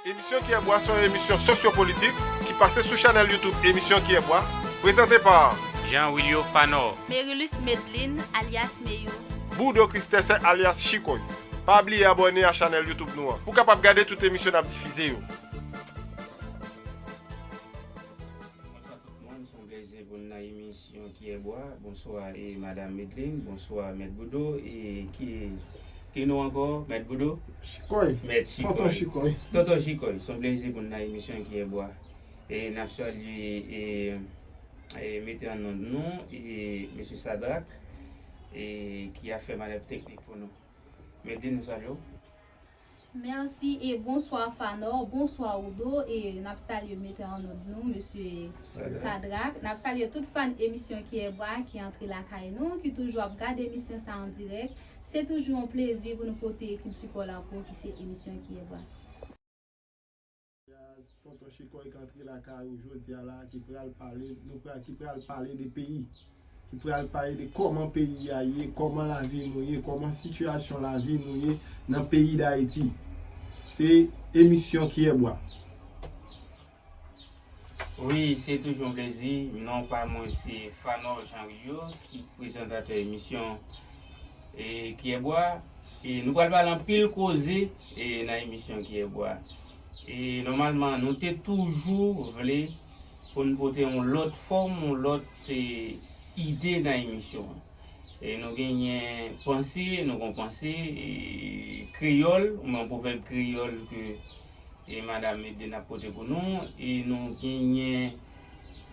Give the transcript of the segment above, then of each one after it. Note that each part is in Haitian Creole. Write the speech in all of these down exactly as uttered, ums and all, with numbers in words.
Emisyon Kiyèbwa se yon emisyon sosyopolitik ki pase sou chanèl YouTube Emisyon Kiyèbwa, prezante pa Jean Willio Fanor, Merilus Medlin, alyas Meyou. Boudo Kristèsè alyas Chikoy. Pa bliye abòne a chanèl YouTube nou an pou w kapab gade tout emisyon n ap difize yo. Bonswa tout moun, se yon plezi pou n nan emisyon Kiyèbwa. Bonswa e madanm Medlin, bonswa mèt Boudo e ki ki nou ankò, mèt Boudo? Chikoy. Mèt Chikoy. Tonton Chikoy. Tonton Chikoy, se yon plezi pou n nan emisyon Kiyèbwa. E n ap salye e, e mete an nòt nou e mesye Sadrak e ki ap fè manèv teknik pou nou. Medlin, nou salye w. Mèsi e bonswa Fanor, bonswa Boudo e n ap salye mete an nòt nou mesye Sadrak. N ap salye tout fan emisyon Kiyèbwa ki antre lakay nou, ki toujou ap gade emisyon sa an dirèk. Se toujou yon plezi pou nou pote kilti pa w la pou ou ki se emisyon Kiyèbwa. Tonton Chikoy k antre lakay ou jodi a la ki pral pale, nou pral, ki pral pale de peyi. Ki pral pale de kòman peyi a ye, kòman lavi nou ye, kòman sitiyasyon lavi nou ye nan peyi Dayiti. Se emisyon Kiyèbwa. Wi, se toujou yon plezi. Non pa mwen se Fanor Jean Willio ki prezantatè emisyon e Kiyèbwa. E nou pral pale anpil koze e nan emisyon Kiyèbwa. E nòmalman nou te toujou vle pou n pote yon lòt fòm, yon lòt e, ide nan emisyon an. E nou genyen panse, nou gen yon panse e, kreyòl, oubyen yon pwovèb kreyòl ke e madanm Medlin ap pote pou nou e nou genyen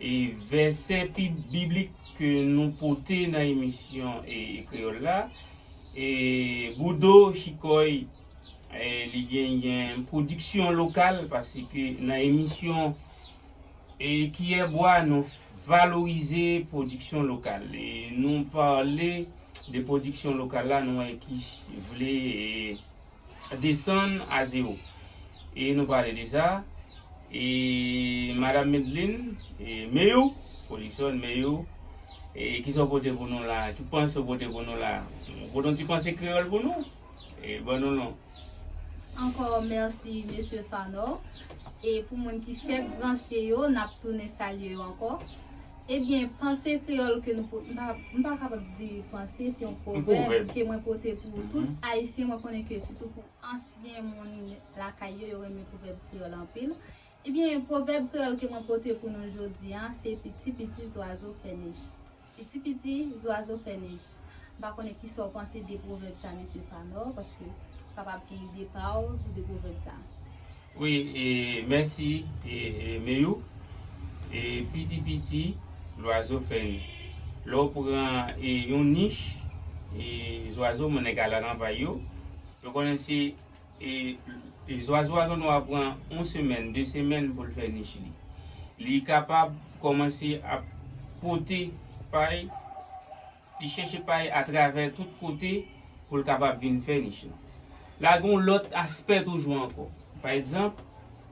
e vèsè pi biblik ke nou pote nan emisyon e kreyòl la. E Boudo Chikoy e li genyen pwodiksyon lokal paske nan emisyon e Kiyèbwa nou valorize pwodiksyon lokal e nou pale de pwodiksyon lokal la nou wè ki vle e desann a zewo. E nou pale de sa. E madanm Medlin, e Meyou, pwodiksyon Meyou, e kisa w pote pou nou la? Ki panse w pote pou nou la? Ou pote yon ti panse kreyòl pou nou? E ban nou non. Ankò mèsi mesye Fanor. E pou moun ki fèk branche yo, n ap tounen salye yo ankò. Ebyen, panse kreyòl ke nou po- m pa, m pa kapab di panse, se yon pwovèb ke mwen pote pou tout Ayisyen. Mwen konnen ke sitou pou ansyen moun lakay yo, yo renmen pwovèb kreyòl anpil. Ebyen, pwovèb kreyòl ke mwen pote pou nou jodi a, se piti piti zwazo fè nich. Piti piti zwazo fè nich. M pa konnen kisa w panse de pwovèb sa, mesye Fanor, paske ou kapab gen ide pa w de pwovèb sa. Wi, e, mèsi e, e, Meyou. E, piti piti, lwazo fè nich. Lè w pran e, yon nich, e, zwazo, moun nèg ala nan pay yo, yo konnen se e, e zwazo a gen dwa pran yon semèn, de semèn pou l fè nich li. Li kapab kòmanse ap pote pay, li chèche pay atravè tout kote pou l kapab vin fè nich lan. La gen yon lòt aspè toujou ankò. Pa egzanp,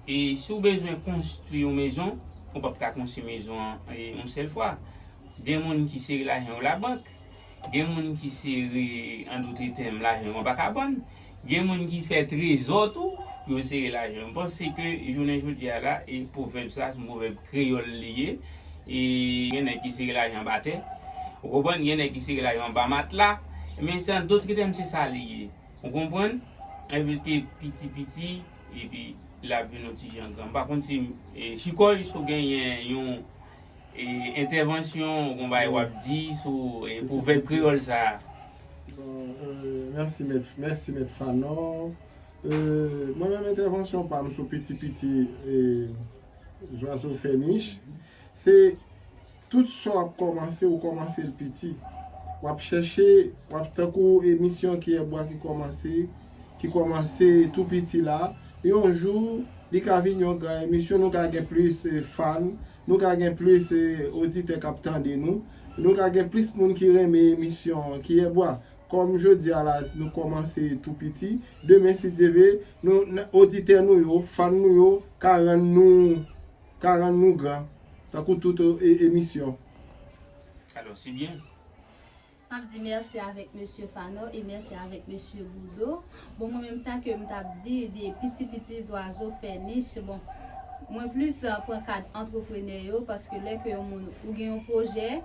e si w bezwen konstwi yon mezon, ou p ap ka konstwi mezon an e, yon sèl fwa. Gen moun ki sere lajan yo labank, gen moun ki sere, an dout tèm, lajan yo anba kabann. Gen moun ki fè trezò tou pou yo sere lajan yo. M panse ke jounen jodi a la, e pwovèb sa, se yon pwovèb kreyòl li ye. E gen nèg ki sere lajan anba tè. Ou konprann? Gen nèg ki sere lajan anba matla. Men se an dout tèm, se sa li ye. Ou konprann? E piske piti piti, epi l ap vin yon ti jan gran. M pa konn si e, Chikoy, si w genyen yon e, entèvansyon, yon bagay w ap di sou e, pwovèb kreyòl sa a. Bon, e, mèsi mèt, mèsi mèt Fanor. E, mwen menm entèvansyon pa m sou piti piti e, zwazo fè nich. Se tout sa w ap kòmanse, ou kòmanse l piti. W ap chèche, w ap tankou emisyon Kiyè Bwa ki kòmanse, ki kòmanse tou piti la. Yon jou, li ka vin yon gran emisyon, nou ka gen plis e, fan, nou ka gen plis e, oditè k ap tande nou, nou ka gen plis moun ki renmen emisyon Kiyè Bwa. Kòm jodi a la, nou kòmanse tou piti, demen si Dye vle, nou, n- oditè nou yo, fan nou yo, ka rann nou, ka rann nou gran, tankou tout e, emisyon. Alò, se byen. M ap di mèsi avèk mesye Fano e mèsi avèk mesye Boudo. Bon, mwen menm sa ke m t ap di de piti piti zwazo fè nich. Bon, mwen plis, euh, pran kad antreprenè yo, paske lè ke yon moun ou gen yon pwojè,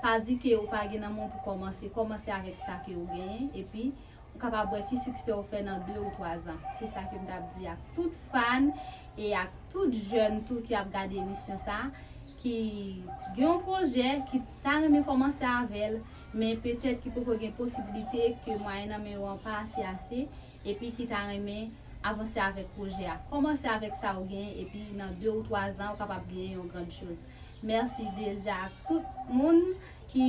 pa di ke ou pa gen nan men w pou kòmanse. Kòmanse avèk sa ke ou genyen, epi ou kapab wè ki siksè ou fè nan de ou twa zan. Se sa ke m t ap di ak tout fan e ak tout jèn tou ki ap gade emisyon sa, ki gen yon pwojè, ki ta renmen kòmanse avè l, men petèt ki poko gen posiblite, ke mwayen nan men yo an pa ase ase, epi ki ta renmen avanse avèk pwojè a. Kòmanse avèk sa ou genyen, epi nan de ou twa zan, ou kapab genyen yon grann choz. Mèsi deja ak tout moun ki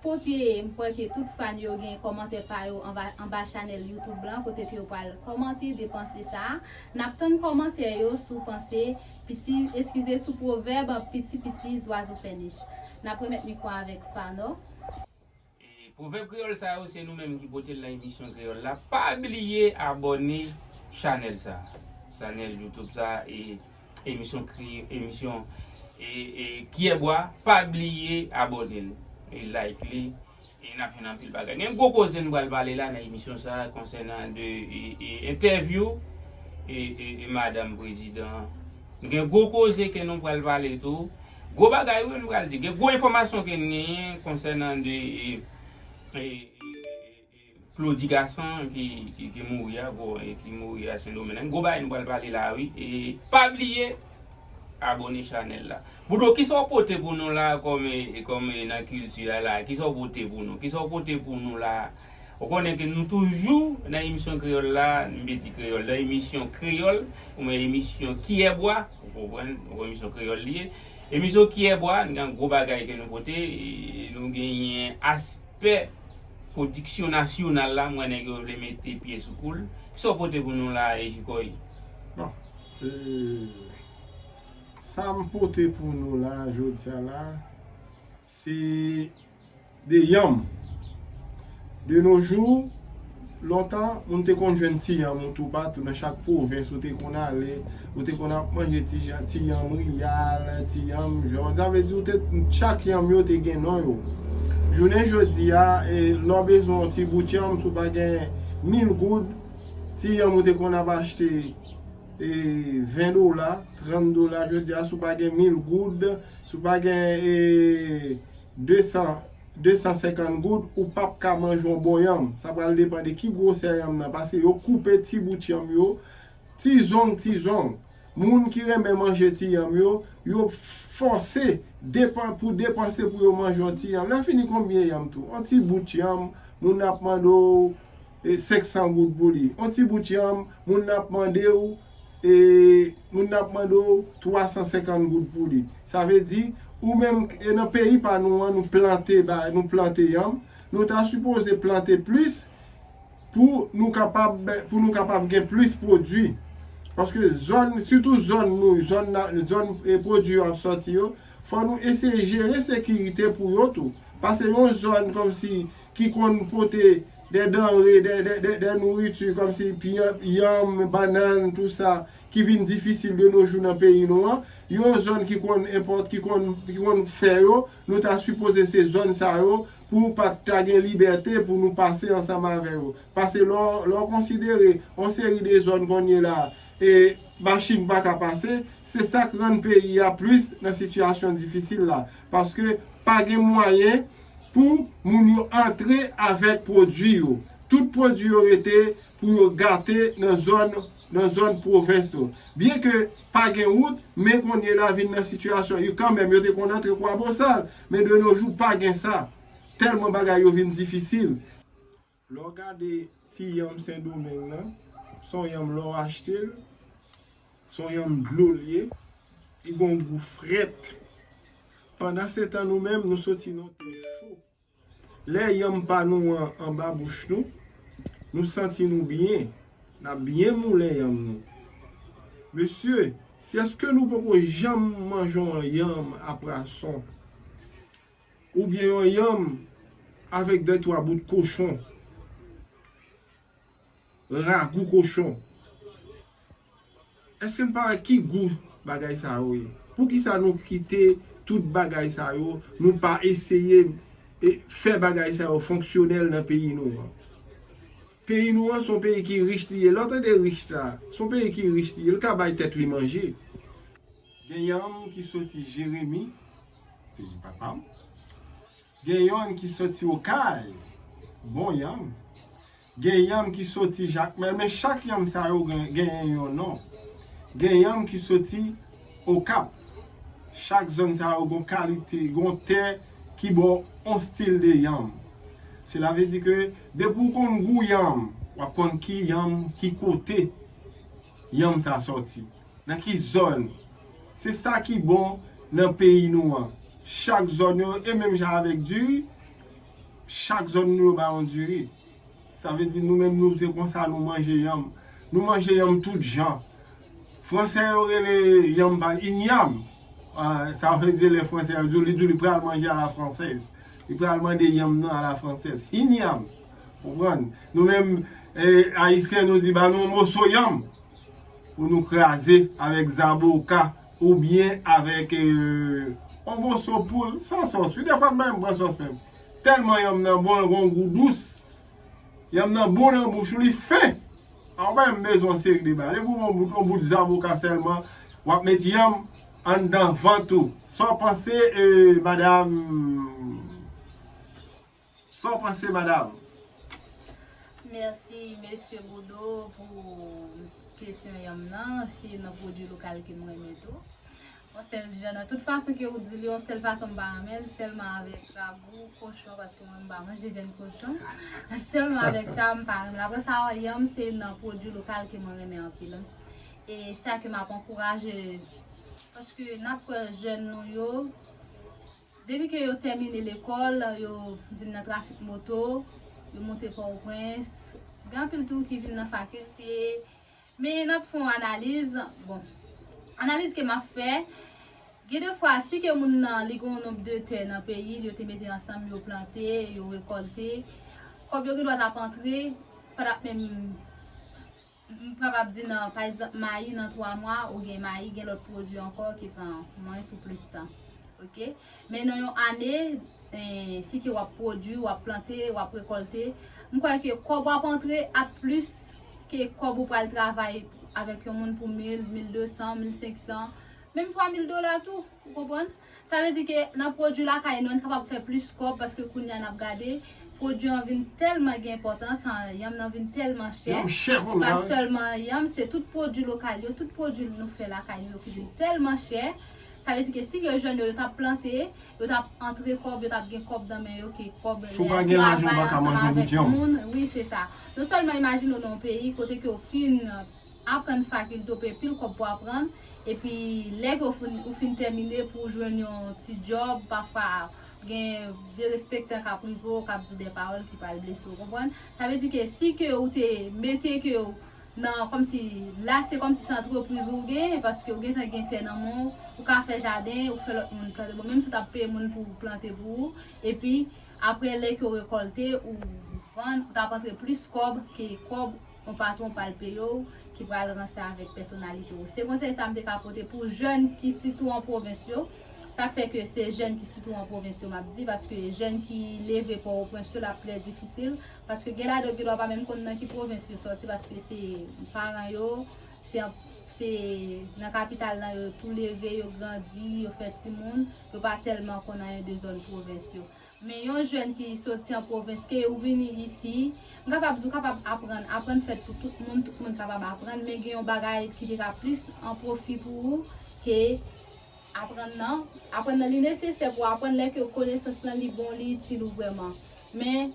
pote, m kwè ke tout fan yo gen kòmantè pa yo anba, anba chanèl YouTube lan, kote ke yo pral kòmante de panse sa a. N ap tann kòmantè yo sou panse piti, eskize, sou pwovèb piti piti zwazo fè nich. N ap remèt mikwo avèk Fano. E pwovèb kreyòl sa yo, se nou menm ki pote l nan emisyon kreyòl la. Pa bliye abòne chanèl sa, chanèl YouTube sa, e emisyon kre, emisyon e, e, Kiyè Bwa, pa bliye abòne l, e like li, e n ap jwenn anpil bagay. Gen gwo koze n pral pale la nan emisyon sa konsènan de e, e, entèvyou e, e, e madanm prezidan. Gen gwo koze ke nou pral pale tou. Gwo bagay wi n pral di. Gen gwo enfòmasyon ke n genyen konsènan de e, e, e, e, e, Claudy Gassant ki, ki, ki mouri a, bon, e ki mouri a Sendomeng. Gwo bagay nou pral pale la wi. E pa bliye abòne chanèl la. Boudo, kisa w pote pou nou la kòm, e, kòm, e, nan kilti a la? Kisa w pote pou nou? Kisa w pote pou nou la? Ou konnen ke nou toujou nan emisyon kreyòl la, m pe di kreyòl, nan emisyon kreyòl, oubyen emisyon Kiyè Bwa, ou konprann, ou konn emisyon kreyòl li ye. Emisyon Kiyè Bwa, n gen gwo bagay ke nou pote, e nou genyen aspè pwodiksyon nasyonal la, m wè nèg yo vle mete pye sou kou l. Kisa w pote pou nou la, e Jikòy? Bon, e, sa m pote pou nou la, jodi a la, se de yanm. De nos jours, lontan, moun te konn jwenn ti yanm ou toupatou, nan chak pwovens ou te konn ale, ou te konn ap manje ti, ti yanm riyal, ti yanm jòn. Sa vle di ou te, chak yanm yo te gen non yo. Jounen jodi a, e, lè w bezwen yon ti bout yanm, si w pa gen mil goud, ti yanm ou te konn ap achte, e, ven dola, trant dola, jodi a, si w pa gen mil goud, si w pa gen, e, de san, de san senkant goud, ou p ap ka manje yon bon yanm. Sa pral depann de ki gwosè yanm nan, paske yo koupe ti bout yanm yo, ti zong, ti zong. Moun ki renmen manje ti yanm yo, yo fòse depan, pou depanse pou yo manje yon ti yanm. Lè fini, konbyen yanm tou? Yon ti bout yanm, moun nan ap mande w, e, senk san goud pou li. Yon ti bout yanm, moun nan ap mande w, e, moun nan ap mande w twa san senkant goud pou li. Sa vle di, ou menm, e, nan peyi pa nou an, nou plante, ba, nou plante yanm. Nou ta sipoze plante plis pou nou kapab, pou nou kapab gen plis pwodui. Paske zòn, sitou zòn nou, zòn, zòn, e, pwodui yo ap sòti yo, fò nou eseye jere sekirite pou yo tou. Paske yon zòn kòmsi ki konn pote de danre, de, de, de, de nouriti, kòmsi yanm, bannann, tou sa, ki vin difisil de nos jours nan peyi nou an. Yon zòn ki konn enpòt, ki konn, ki konn fè yo, nou ta sipoze se zòn sa yo pou pa t ta gen libète pou nou pase ansanm avè yo. Paske lè w, lè w konsidere yon seri de zòn kounye la, e machin pa ka pase, se sa k rann peyi a plis nan sitiyasyon difisil la. Paske pa gen mwayen pou moun yo antre avèk pwodui yo. Tout pwodui yo rete pou yo gate nan zòn, nan zòn pwovens yo. Byenke pa gen wout, men kounye la vin nan sitiyasyon, yo kanmenm, yo te konn antre Kwabosal, men de nos jours pa gen sa. Tèlman bagay yo vin difisil. Lè w gade ti yanm Sendomeng nan, se yon yanm lè w achte l, se yon yanm dlo l ye, li gen yon gou frèt. Pandansetan nou menm, nou soti nan tè cho. Lè yanm pa nou an anba bouch nou, nou santi nou byen, n ap byen moulen yanm nou. Mesye, si èske nou poko janm manje yon yanm a pwason? Oubyen yon yanm avèk de twa bout kochon, ragou kochon. Èske n pa wè ki gou bagay sa yo ye? Poukisa nou kite tout bagay sa yo, nou pa eseye e fè bagay sa yo fonksyonèl nan peyi nou an. Peyi nou an se yon peyi ki rich li ye. Lè w tande rich la, se yon peyi ki rich li ye. L ka bay tèt li manje. Gen yanm ki soti Jeremi, peyi papa m. Gen yonn ki soti Okay, bon yanm. Gen yanm ki soti Jakmèl, men chak yanm sa yo gen- genyen yon non. Gen yanm ki soti Okap. Chak zòn sa yo gon kalite, gon tè ki ba w on stil de yanm. Sela vle di ke depi w konn gou yanm, w ap konn ki yanm, ki kote yanm sa sòti. Nan ki zòn. Se sa ki bon nan peyi nou an. Chak zòn yo, e menm jan avèk diri, chak zòn nou yo ba yon diri. Sa vle di nou menm nou se konsa nou manje yanm. Nou manje yanm tout jan. Fransè yo rele yanm pa inyam. Ah, sa vle di lè fransè yo di w, li di w li pral manje a la fransèz. Li pral mande yanm nan a la fransèz. Inyam. Konprann? Nou menm, eh, ayisyen, nou di ba nou yon moso yanm pou nou kraze avèk zaboka oubyen avèk eh, yon moso poul san sòs. Wi, defwa m menm pran sòs menm. Tèlman yanm nan bon, l gon gou dous. Yanm nan bon nan bouch ou, li fen. A, ou pa menm bezwen yon seri de bagay. Depi w yon bout, yon bout zaboka sèlman, w ap met yanm anndan vant ou. Sa w panse, eh, madam? Sa w panse, madam? Mèsi, mesye Bodo, pou kesyon yanm nan. Se nan pwodui lokal ke m renmen tou. Yon sèl jan, nan tout fason ke ou di li, yon sèl fason m pa renmen l, sèlman avèk ragou kochon, paske mwen m pa manje vyann kochon. Sèlman avèk sa, m pa renmen l. Apre sa, yanm, se nan pwodui lokal ke mwen renmen anpil. E sa ke m ap ankouraje, paske n ap wè jèn nou yo, depi ke yo tèmine lekòl, yo vin nan trafik moto, yo monte Pòtoprens. Gen anpil tou ki vin nan fakilte. Men n ap fè yon analiz, bon, analiz ke m ap fè, gen de fwa, si ke moun nan, li gen yon nonb de tè nan peyi l, yo te mete ansanm, yo plante, yo rekòlte, kòb yo gen dwa t ap antre, pa t ap menm, m kapab di nan, pa egzanp, mayi nan twa mwa, ou gen mayi, gen lòt pwodui ankò ki pran mwens ou plis tan. Oke? Men nan yon ane, eh, si ke w ap pwodui, w ap plante, w ap rekòlte, m kwè ke kòb w ap antre ap plis ke kòb ou pral travay avèk yon moun pou mil, mil de san, mil senk san, menm twa mil dola tou, ou konprann? Sa vle di ke nan pwodui lakay nou, n kapab fè plis kòb paske kounye a n ap gade, pwodui an vin tèlman gen enpòtans, an, yanm nan vin tèlman chè. Yanm chè kounye Pa a, wi. Sèlman yanm, se tout pwodui lokal yo, tout pwodui nou fè lakay nou yo ki vin tèlman chè. Sa vle di ke si ke jèn yo, yo t ap plante, yo t ap antre kòb, yo t ap gen kòb nan men yo, ke kòb Si w pa gen lajan, ou pa ka manje yon bout yanm. Moun, wi, se sa. Non sèlman imajine w nan yon peyi kote ke w fin aprann fakilte, w peye pil kòb pou aprann, epi lè ke w fin, ou fin tèmine pou w jwenn yon ti djòb, pafwa gen derespektan k ap rive w, k ap di w de pawòl ki pral blese w, konprann? Sa vle di ke si ke ou te mete ke w nan, kòmsi, la se kòmsi se antrepriz ou genyen, paske ou gentan gen tè nan men w, ou ka fè jaden, ou fè lòt moun plante. Bon, menm si w t ap peye moun pou plante pou ou, epi apre lè ke w rekòlte, ou vann, ou t ap antre plis kòb ke kòb yon patwon pral peye w, ki pral ranse avèk pèsonalite w. Se konsèy sa m te ka pote pou jèn ki sitou an pwovens yo. Sa k fè ke se jèn ki sitou an pwovens yo m ap di, paske jèn ki leve Pòtoprens yo, l ap trè difisil, paske gen ladan yo gen dwa pa menm konn nan ki pwovens yo sòti, paske se paran yo, se an, se nan kapital lan yo tou leve, yo grandi, yo fè timoun, yo pa tèlman konn anyen de zòn pwovens yo. Men yon jèn ki soti an pwovens, ke ou vini isi, m kapab di w kapab aprann, aprann fèt pou tout moun, tout moun kapab aprann, men gen yon bagay ki te ka plis an pwofi pou ou ke aprann nan. Aprann nan li nesesè pou aprann lè ke konesans lan li bon, li itil ou vrèman. Men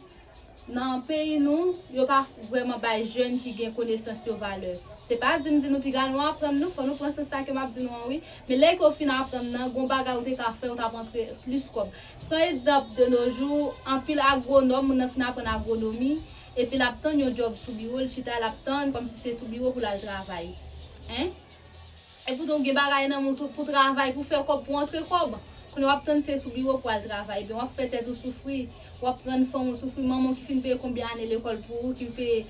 nan peyi nou, yo pa vrèman bay jèn ki gen konesans yo valè. Se pa di m di nou piga nou aprann, nou, fò nou pran sans sa ke m ap di nou an, wi. Men lè ke w fin aprann nan, gon bagay ou te ka fè, ou t ap antre plis kòb. Pran egzanp de nos jours, anpil agwonòm, moun nan fin aprann agwonomi, epi l ap tann yon djòb sou biwo, l chita, l ap tann kòmsi se sou biwo pou l al travay. Hein? Epoutan, ou gen bagay nan men w tou pou travay, pou fè kòb, pou antre kòb. Kounye a w ap tann se sou biwo pou al travay. Ebyen, w ap fè tèt ou soufri. W ap rann fanmi w soufri. Manman w ki fin peye konbyen ane lekòl pou ou, ki peye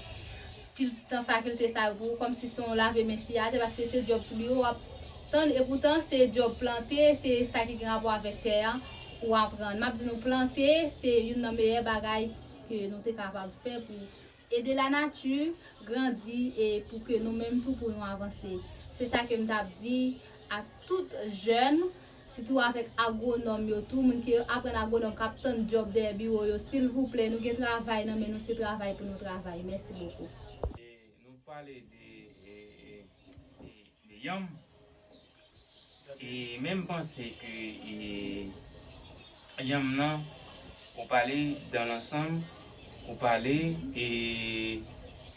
pil tan fakilte sa yo pou ou, kòmsi se yon lave men siyate, paske se djòb sou biwo w ap tann. Epoutan, se djòb plante, se sa ki gen rapò avèk tè a, Ou aprann. M ap di nou, plante se youn nan meyè bagay ke nou te kapab fè pou ede lanati grandi e pou ke nou menm tou pou nou avanse. Se sa ke m t ap di a tout jèn, sitou avèk agwonòm yo tou, moun ki aprann agwonòm k ap tann djòb dèyè biwo yo, silvouplè, nou gen travay nan men nou, se travay pou nou travay. Mèsi bokou. E nou pale de, e, e, e, de yanm. E men m panse ke, e, yanm nan, ou pale dans l'ensemble, ou pale, e,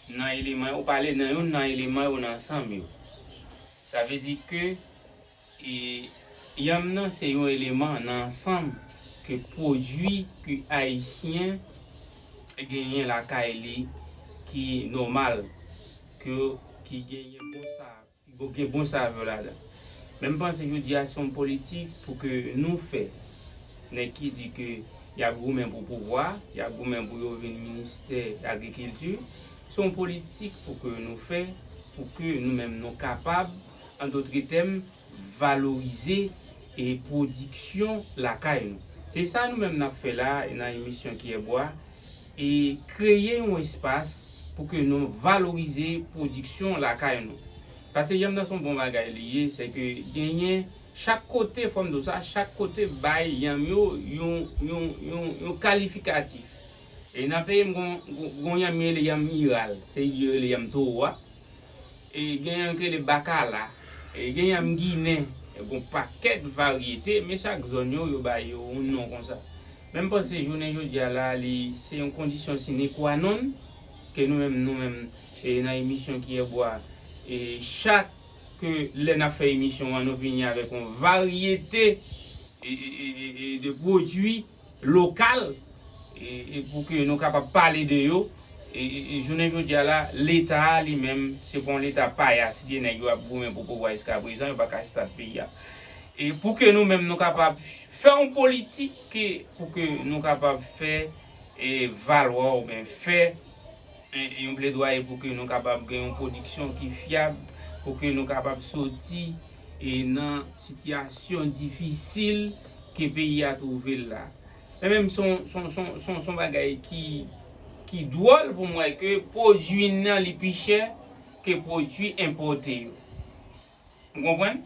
nan eleman, ou pale nan youn nan eleman yo nan ansanm yo. Sa vle di ke, e, yanm nan se yon eleman nan ansanm ke pwodui ke Ayisyen genyen lakay li ki nòmal, ke, ki genyen bon sa, ki gen bon savè ladan. Men m panse jodi a se yon politik pou ke nou fè. Nèg ki di ke y ap goumen pou pouvwa, y ap goumen pou yo vin ministè agrikilti, se yon politik pou ke nou fè, pou ke nou menm nou kapab, an dòt tèm, valorize e pwodiksyon lakay nou. Se sa nou menm n ap fè la nan emisyon Kiyè Bwa, e kreye yon espas pou ke nou valorize pwodiksyon lakay nou. Paske yanm nan se yon bon bagay li ye, se ke genyen chak kote, fò m di w sa, chak kote bay yanm yo yon, yon, yon, yon kalifikatif. E nan peyi m, gon, gon, gon yanm yo rele yanm Iral, se yo rele yanm towo a. E gen yon ki rele Bakala, e gen yanm Ginen, e gon pakèt varyete, men chak zòn yo, yo ba yo yon non konsa. Men m panse jounen jodi a la, li se yon kondisyon sine qua non ke nou menm, nou menm, e nan emisyon Kiyè Bwa, e chak ke lè n ap fè emisyon an, nou vini avèk yon varyete e, e, e, e, e de pwodui lokal, e, e pou ke nou kapab pale de yo. E, e, e jounen jodi a la, Leta a li menm, se pa yon Leta payas li ye, nèg yo ap goumen pou pouvwa jiskaprezan, yo pa ka start peyi a. E pou ke nou menm nou kapab fè yon politik ke, pou ke nou kapab fè, e, valwa oubyen fè, e, yon pledwaye pou ke nou kapab gen yon pwodiksyon ki fyab, pou ke nou kapab soti, e, nan sitiyasyon difisil ke peyi a twouve l la. Men menm se yon, se yon, se yon, se yon, se yon bagay ki, ki dwòl pou m wè ke pwodui n nan li pi chè ke pwodui enpòte yo. Ou konprann?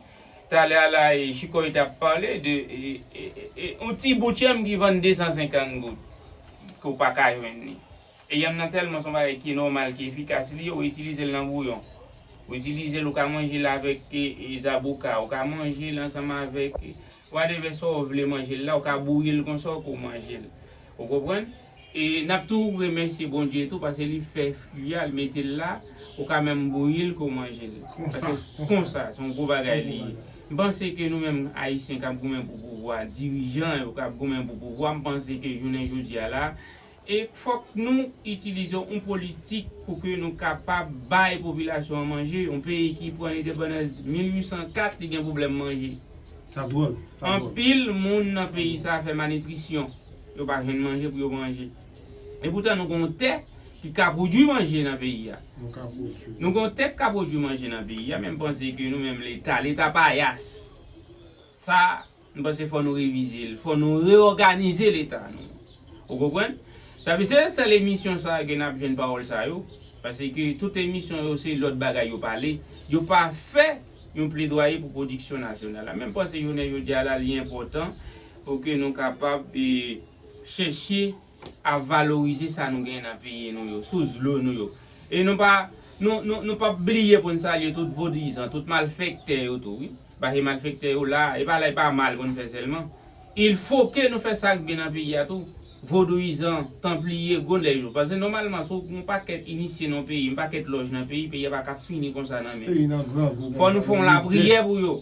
Talè a la, e, Chikoy t ap pale de, e, e, e, e, yon ti bout yanm ki vann de san senkant goud, ke w pa ka jwenn li. E yanm nan tèlman se yon bagay ki nòmal, ki efikas li ye, ou itilize l nan bouyon. Ou itilize l, ou ka manje l avèk, e, e, zaboka, ou ka manje l ansanm avèk, e, whatever sa w vle manje l la, ou ka bouyi l konsa w kou manje l. Ou konprann? E n ap tou remèsye Bondye tou, paske li fè fwi a, li mete l la, ou ka menm bouyi l kou manje l. Paske konsa, se yon gwo bagay li ye. M panse ke nou menm Ayisyen k ap goumen pou pouvwa, dirijan yo k ap goumen pou pouvwa, m panse ke jounen jodi a la, e fòk nou itilize yon politik pou ke nou kapab bay popilasyon an manje. Yon peyi ki pran lendepandans mil uit san kat, li gen pwoblèm manje. Sa dwòl, sa dwòl. Anpil moun nan peyi sa a fè malnitrisyon. Yo pa jwenn manje pou yo manje. E poutan nou gen yon tè ki ka pwodui manje nan peyi a. Nou ka pwodui. Nou gen yon tè ki ka pwodui manje nan peyi a, men m panse ke nou menm Leta, Leta payas. Sa, m panse fò nou revize l, fò nou reyòganize Leta nou. Ou konprann? Sa vle se sèl emisyon sa a ke n ap jwenn pawòl sa yo. Paske tout emisyon yo se lòt bagay yo pale. Yo pa fè yon pledwaye pou pwodiksyon nasyonal la. Men m panse jounen jodi a la li enpòtan pou ke nou kapab, e, chèche a valorize sa nou genyen nan peyi nou yo, sous dlo nou yo. E nou pa, nou, nou, nou p ap bliye pou n salye tout vodouyizan, tout malfektè yo tou, wi. Paske malfektè yo la, e pa la, e pa mal pou n fè sèlman. Il faut que nou fè sa k byen nan peyi a tou. Vodouyizan, tanpliye, gwo nèg yo. Paske nòmalman, si w gen yon pakèt inisye nan yon peyi, yon pakèt lòj nan peyi, peyi a pa ka fini konsa nan men. Peyi nan grangou konsa. Fò nou fè yon lapriyè pou yo.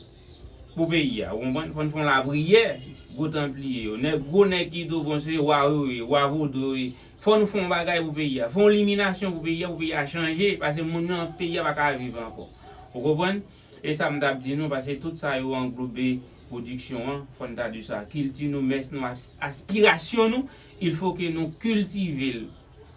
Pou peyi a, ou konprann? Fò n fè yon lapriyè, gwo tanpliye yo. Nèg, gwo nèg ki di w bon se wa yo ye, wa vodou yo ye. Fò nou fè yon bagay pou peyi a. Fè yon liminasyon pou peyi a, pou peyi a chanje. Paske moun nan peyi a pa ka viv ankò. Ou konprann? E sa m t ap di nou, paske tout sa yo anglobe pwodiksyon an, fò n ta di sa. Kilti nou, mès nou, as-, aspirasyon nou, il faut que nou kiltive l.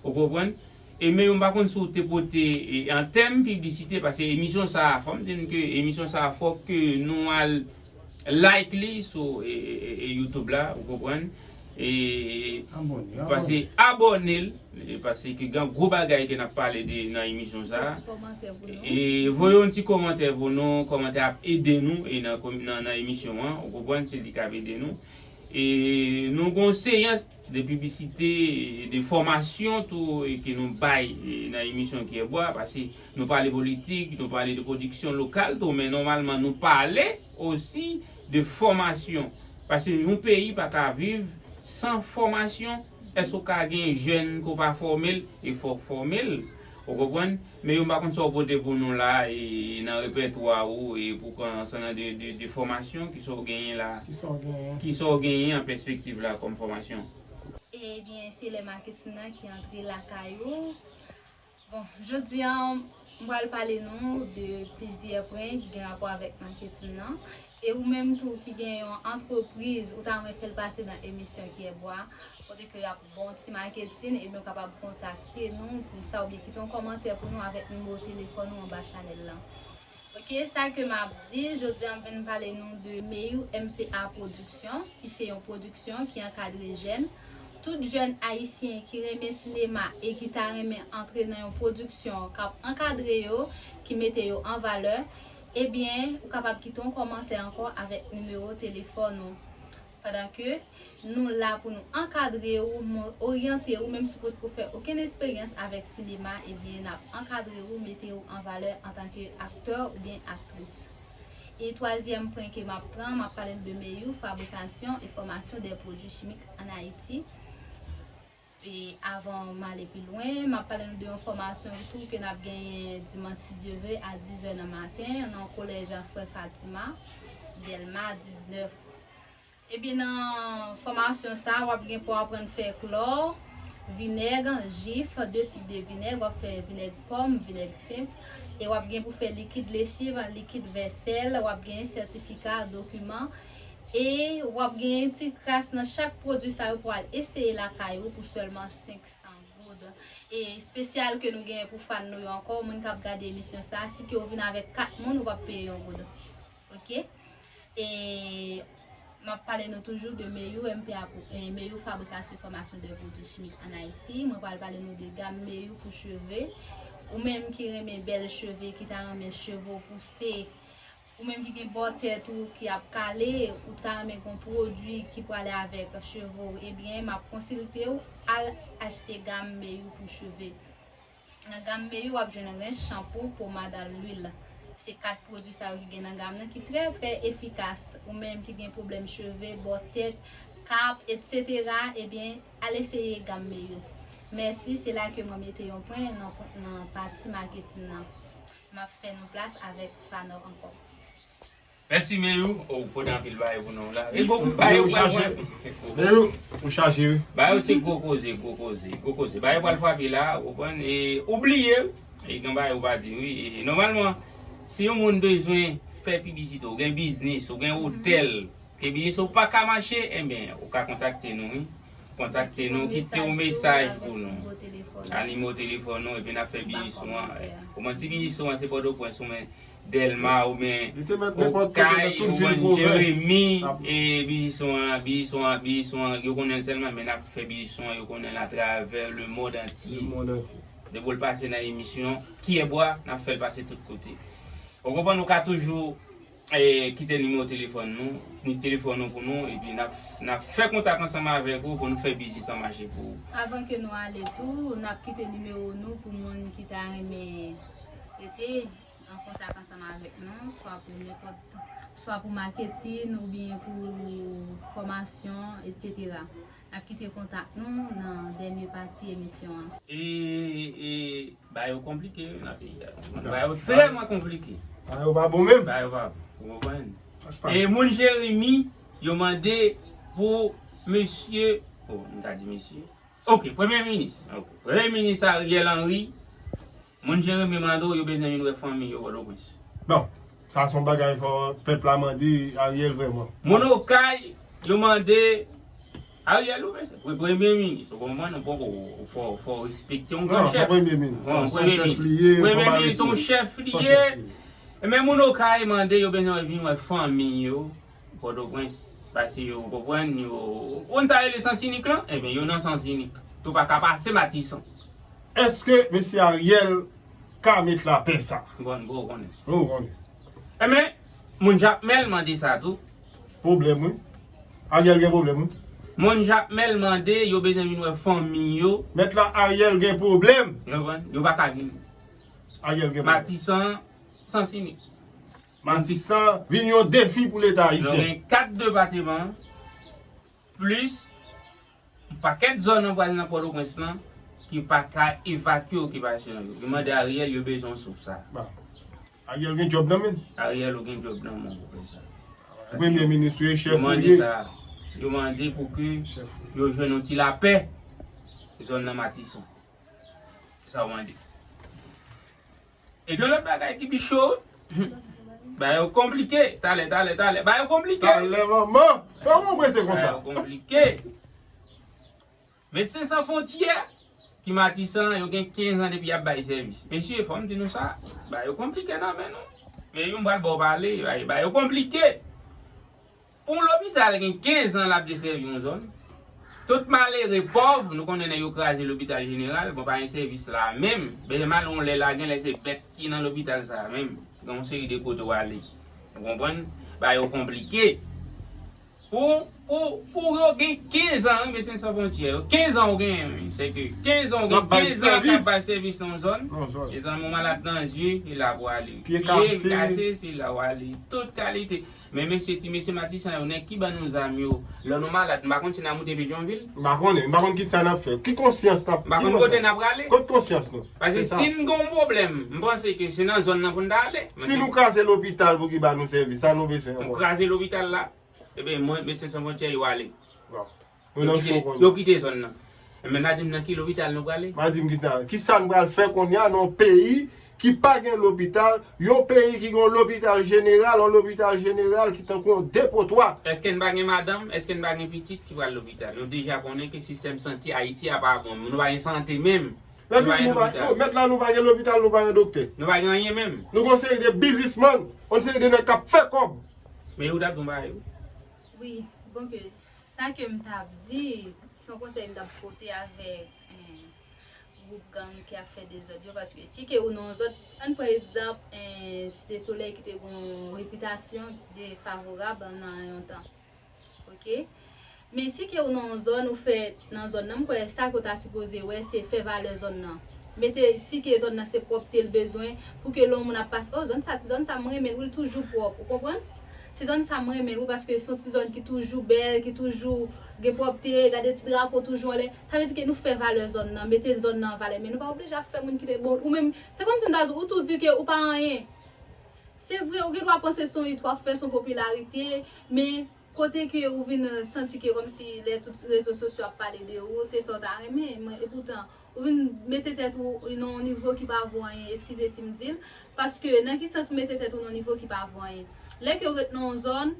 Ou konprann? E men yo m pa konn si w te pote, e, an tèm piblisite, paske emisyon sa a, fò m di n ke emisyon sa a fòk ke nou al like li sou e, e, e, e YouTube la, ou konprann? E pase abòne l, e pase ke gen gwo bagay ke n ap pale de nan emisyon sa a. E voye yon ti kòmantè pou nou, kòmantè ap ede nou e nan, nan, nan emisyon an, ou konprann, se li k ap ede nou. E nou gen yon seyans de piblisite, de fòmasyon tou e ke nou bay e nan emisyon Kiyè Bwa, paske nou pale politik, nou pale de pwodiksyon lokal tou, men nòmalman nou pale osi de fòmasyon. Paske yon peyi pa ka viv san fòmasyon. Èske w ka gen jèn ke w pa fòme l? E fò w fòme l. Ou konprann? Men yo, m pa konn sa w pote pou nou la, e nan repètwa ou, e pou konsa nan de, de, de fòmasyon, ki sa w genyen la? Ki sa w genyen? Ki sa w genyen an pèspektiv la kòm fòmasyon? Ebyen, se lè maketin nan ki antre lakay ou. Bon, jodi a, m pral pale nou de plizyè pwen ki gen rapò avèk maketin nan. E ou menm tou ki gen yon antrepriz, ou ta renmen fè l pase nan emisyon Kiyè Bwa, kote ke y ap ba w ti maketin, ebyen, ou kapab kontakte nou pou sa, oubyen kite yon kòmantè pou nou avèk nimewo telefòn ou anba chanèl lan. Ok, sa ke m ap di, jodi a m vin pale nou de Meyou M P A Production, ki se yon pwodiksyon ki ankadre jèn. Tout jèn ayisyen ki renmen sinema e ki ta renmen antre nan yon pwodiksyon k ap ankadre yo, ki mete yo an valè, ebyen, ou kapab kite yon kòmantè ankò avèk nimewo telefòn ou. Pandan ke nou la pou nou ankadre ou, mo- oryante ou, menm si w potko fè okenn esperyans avèk sinema, ebyen, n ap ankadre ou, mete ou an valè antanke aktè oubyen aktris. E twazyèm pwen ke m ap pran, m ap pale de Meyou, fabrikasyon e fòmasyon de pwodui chimik ann Ayiti. E avan m ale pi lwen, m ap pale nou de yon fòmasyon tou ke n ap genyen dimanch, si Dye vle, a dizè nan maten, nan kolèj Frè Fatima, Dèlma diznèf. Ebyen, nan fòmasyon sa a, w ap gen pou aprann fè klò, vinèg, jif, de tip de vinèg, w ap fè vinèg pòm, vinèg senp, e w ap gen pou fè likid lesiv, likid vèsèl, w ap gen sètifika, dokiman, e w ap gen ti kras nan chak pwodui sa yo pou al eseye lakay ou pou sèlman senk san goud. E espesyal ke nou genyen pou fan nou yo ankò, moun k ap gade emisyon sa a, si ke w vin avèk kat moun, ou p ap peye yon goud. Ok? E m ap pale nou toujou de Meyou M P A pou, eh, Meyou Fabrikasyon Fòmasyon de Pwodui Chimik ann Ayiti. Mwen pral pale nou de gam Meyou pou cheve. Ou menm ki renmen bèl cheve, ki ta renmen cheve w pouse, ou menm ki gen bò tèt ou ki ap kale, ou ta renmen gen yon pwodui ki prale avèk cheve w, ebyen, m ap konsilte w al achte gam Meyou pou cheve. Nan gam Meyou, w ap jwenn rens, chanpou, pomad, lwil. Se kat pwodui sa yo ki gen nan gam nan ki trè, trè efikas. Ou menm ki gen pwoblèm cheve, bò tèt, kap, etsetera, ebyen, al eseye gam Meyou. Mèsi, se la ke mwen mete yon pwen nan, nan pati maketin nan. M ap fè nou plas avèk Fanò ankò. Mèsi, Meyou. Oh, ou pote anpil bagay pou nou la. E bon, bagay ou chaje. Meyou, ou chaje, wi. Bagay ou se gwo koze, gwo koze, gwo koze. Bagay ou pral frape la, ou konprann? E ou bliye, e gen bagay ou pa di, wi. E nòmalman, si yon moun bezwen fè piblisite, ou gen biznis, ou gen otèl, ke biznis ou pa ka mache, enben, ou ka kontakte nou, wi. Kontakte nou, kite yon mesaj pou nou. A nimewo telefòn nou, epi n ap fè biznis ou an. Ou konn ti biznis ou an, se Pòtoprens, ou men Dèlma, ou men Okay, ou konn Jeremi, e biznis ou an, biznis ou an, biznis ou an, yo konnen l sèlman, men n ap fè biznis ou an, yo konnen l atravè lemonn antye. Depi w pase nan emisyon Kiyè Bwa, n ap fè l pase tout kote. Ou konprann, ou ka toujou, eh, kite nimewo telefòn nou, ni telefòn nou pou nou, epi n ap, n ap fè kontak ansanm avèk ou pou nou fè biznis lan mache pou ou. Avan ke nou ale tou, n ap kite nimewo nou pou moun ki ta renmen rete an kontak ansanm avèk nou, swa pou nenpòt, swa pou maketin oubyen pou fòmasyon, etsetera. N ap kite kontak nou nan dènye pati emisyon an. E, e, bagay yo konplike, wi, nan peyi a. Bagay yo trèman konplike. Bagay yo pa bon menm. Bagay yo pa bon. Ou konprann? E moun Jeremi, yo mande pou mesye, oh, m ta di mesye. Ok, premye minis. Ok. Premye minis Ariel Henry, moun Jeremi mande w, yo bezwen vin wè fanmi yo Pòtoprens. Bon, sa se yon bagay fò pèp la mande Ariel vrèman. Moun Okay, yo mande Ariel, ou men se pre-, premye minis, ou konprann, ou poko, ou fò, fò respekte yon gran chèf. Non, se premye minis. Bon, se yon chèf li ye, premye minis, se yon chèf li ye. E men moun Okay mande yo bezwen vin wè fanmi yo. Pòtoprens. Paske yo konprann, yo konn sa rele sans inik lan, ebyen yo nan sans inik. Tou pa ka pase Matisan. Èske mesye Ariel ka met lapè sa? Bon, bon, konnen. Bon, konnen. Ebyen, moun Jakmèl mande sa tou. Pwoblèm, wi. Ariel gen pwoblèm, wi. Moun Jakmèl mande, yo bezwen vin wè fanmi yo. Mèt la Ariel gen pwoblèm. Yo konprann? Yo pa ka vin. Ariel gen pwoblèm. Matisan, sans inik. Matisan vin yon defi pou Leta Nou ayisyen. Gen kat depatman, plis yon pakèt zòn nan pral nan Pòtoprens lan ki pa ka evakye okipasyon yo. Yo mande Ariel, yo bezwen yon souf sa. Bon. Ariel gen djòb nan men. Ariel, ou gen djòb nan men pou fè sa. Ou premye minis ou ye, chèf Yo ou mande ye. Sa. Yo mande pou ke Chèf ou ye. Yo jwenn yon ti lapè zòn nan Matisan. Sa yo mande. E gen lòt bagay ki pi cho. Ba yo konplike. Talè, talè, talè. Ba yo konplike. Talè manman. Kòman ou prese Ba konsa? Yo konplike. Medsen San Fwontyè, ki Matisan, yo gen kenz an depi y ap bay sèvis. Mesye, fò m di nou sa, ba yo konplike nan men nou. Men yon pral ba w pale, ba, ba yo konplike. Pou yon lopital gen kenz an l ap desèvi yon zòn, tout malere pòv, nou konnen nèg yo kraze lopital jeneral, bon, pa gen sèvis la menm. Bezwen mal yon lè la, gen lè se bèt ki nan lopital sa menm. Gen yon seri de kote w ale. Ou konprann? Ba yo konplike. Pou, pou, pou yo gen kenz an, wi, Medsen San Fwontyè yo. Kenz an ou genyen, wi. Se ke kenz an ou N ap gen bay kenz an k sèvis. Ap bay sèvis nan zòn. Nan zòn. Mezanmi, ou malad nan zye, e la pou ale. Pye Pye kase. Kase, se la w ale. Tout kalite. Men mesye, ti mesye Matisan yo, nèg ki ban nou zam yo, lè nou malad, m pa konn si n a moute Petyonvil. M pa konnen, m pa konn ki sa n ap fè. Ki konsyans n ap M pa konn kote n ap rale. Kot konsyans nou? Paske Se sa. Si n gen yon pwoblèm, m panse ke se nan zòn nan pou n ta ale. Si nou kraze lopital pou ki ba nou sèvis, sa nou bezwen Nou ankò? Kraze lopital la, ebyen, mwen, Medsen San Fwontyè, yo ale. Bon. Nou nan cho konnen. Yo kite zòn nan. Men n a di m nan ki lopital nou prale? M a di m ki sa, ki sa n pral fè kounye a nan yon peyi ki pa gen lopital, yon peyi ki gen yon lopital jeneral, yon lopital jeneral ki tankou yon depotwa. Èske n pa gen madanm? Èske n pa gen pitit ki pral lopital? Nou deja konnen ke sistèm sante Ayiti a pa bon. Nou pa gen sante menm. Mèt la nou pa gen lopital, nou pa gen doktè. Nou pa gen anyen menm. Nou gen yon seri de biznismann, yon seri de nèg k ap fè kòb. Men ou t ap di yon bagay wi. Wi, bon ke sa ke m t ap di, se yon konsèy m t ap pote avèk gwoup gang ki ap fè dezòd yo, paske si ke ou nan yon zòn, ann pran egzanp Site Solèy ki te gen yon repitasyon defavorab nan yon tan. Oke? Men si ke ou nan yon zòn, ou fè nan zòn nan, m kwè sa ke w ta sipoze wè, se fè valè zòn nan. Mete si ke zòn nan se pwòpte l bezwen, pou ke lè yon moun ap pase, o, zòn sa, ti zòn sa, m renmen l, wi, l toujou pwòp, ou konprann? Ti zòn sa, m renmen l, wi, paske se yon ti zòn ki toujou bèl, ki toujou gen pwòpte, gade ti drapo toujou anlè. Sa vle di ke nou fè valè zòn nan, mete zòn nan an valè, men nou pa oblije ap fè moun kite, bon, ou menm, se kòmsi m ta di w, ou tou di ke ou pa anyen. Se vre, ou gen dwa panse se yon it w ap fè, se yon popilarite, men kote ke ou vin santi ke kòmsi lè tout rezo sosyo ap pale de ou, se sa w ta renmen, men epoutan, ou vin mete tèt ou nan yon nivo ki pa vo anyen, eskize si m di l, paske nan ki sans ou mete tèt ou nan yon nivo ki pa vo anyen? Lè ke ou ret nan yon zòn,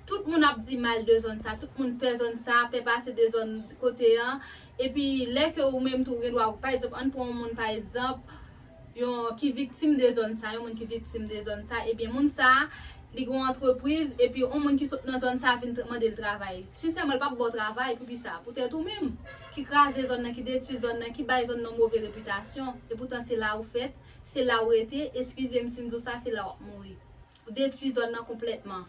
tout moun ap di mal de zòn sa, tout moun pè zòn sa, pè pase de zòn kote an, epi lè ke ou menm tou ou gen dwa, pa egzanp, ann pran yon moun pa egzanp, yon ki viktim de zòn sa, yon moun ki viktim de zòn sa, ebyen moun sa, li gen yon antrepriz, epi yon moun ki sot nan zòn sa vin tra- mande l travay. Sensèman, l p ap ba w travay, poukisa? Poutèt ou menm, ki kraze zòn nan, ki detwi zòn nan, ki bay zòn nan move repitasyon. Epoutan se la ou fèt, se la ou rete, eskize m si m di w sa, se la w ap mouri. Ou detwi zòn nan konplètman.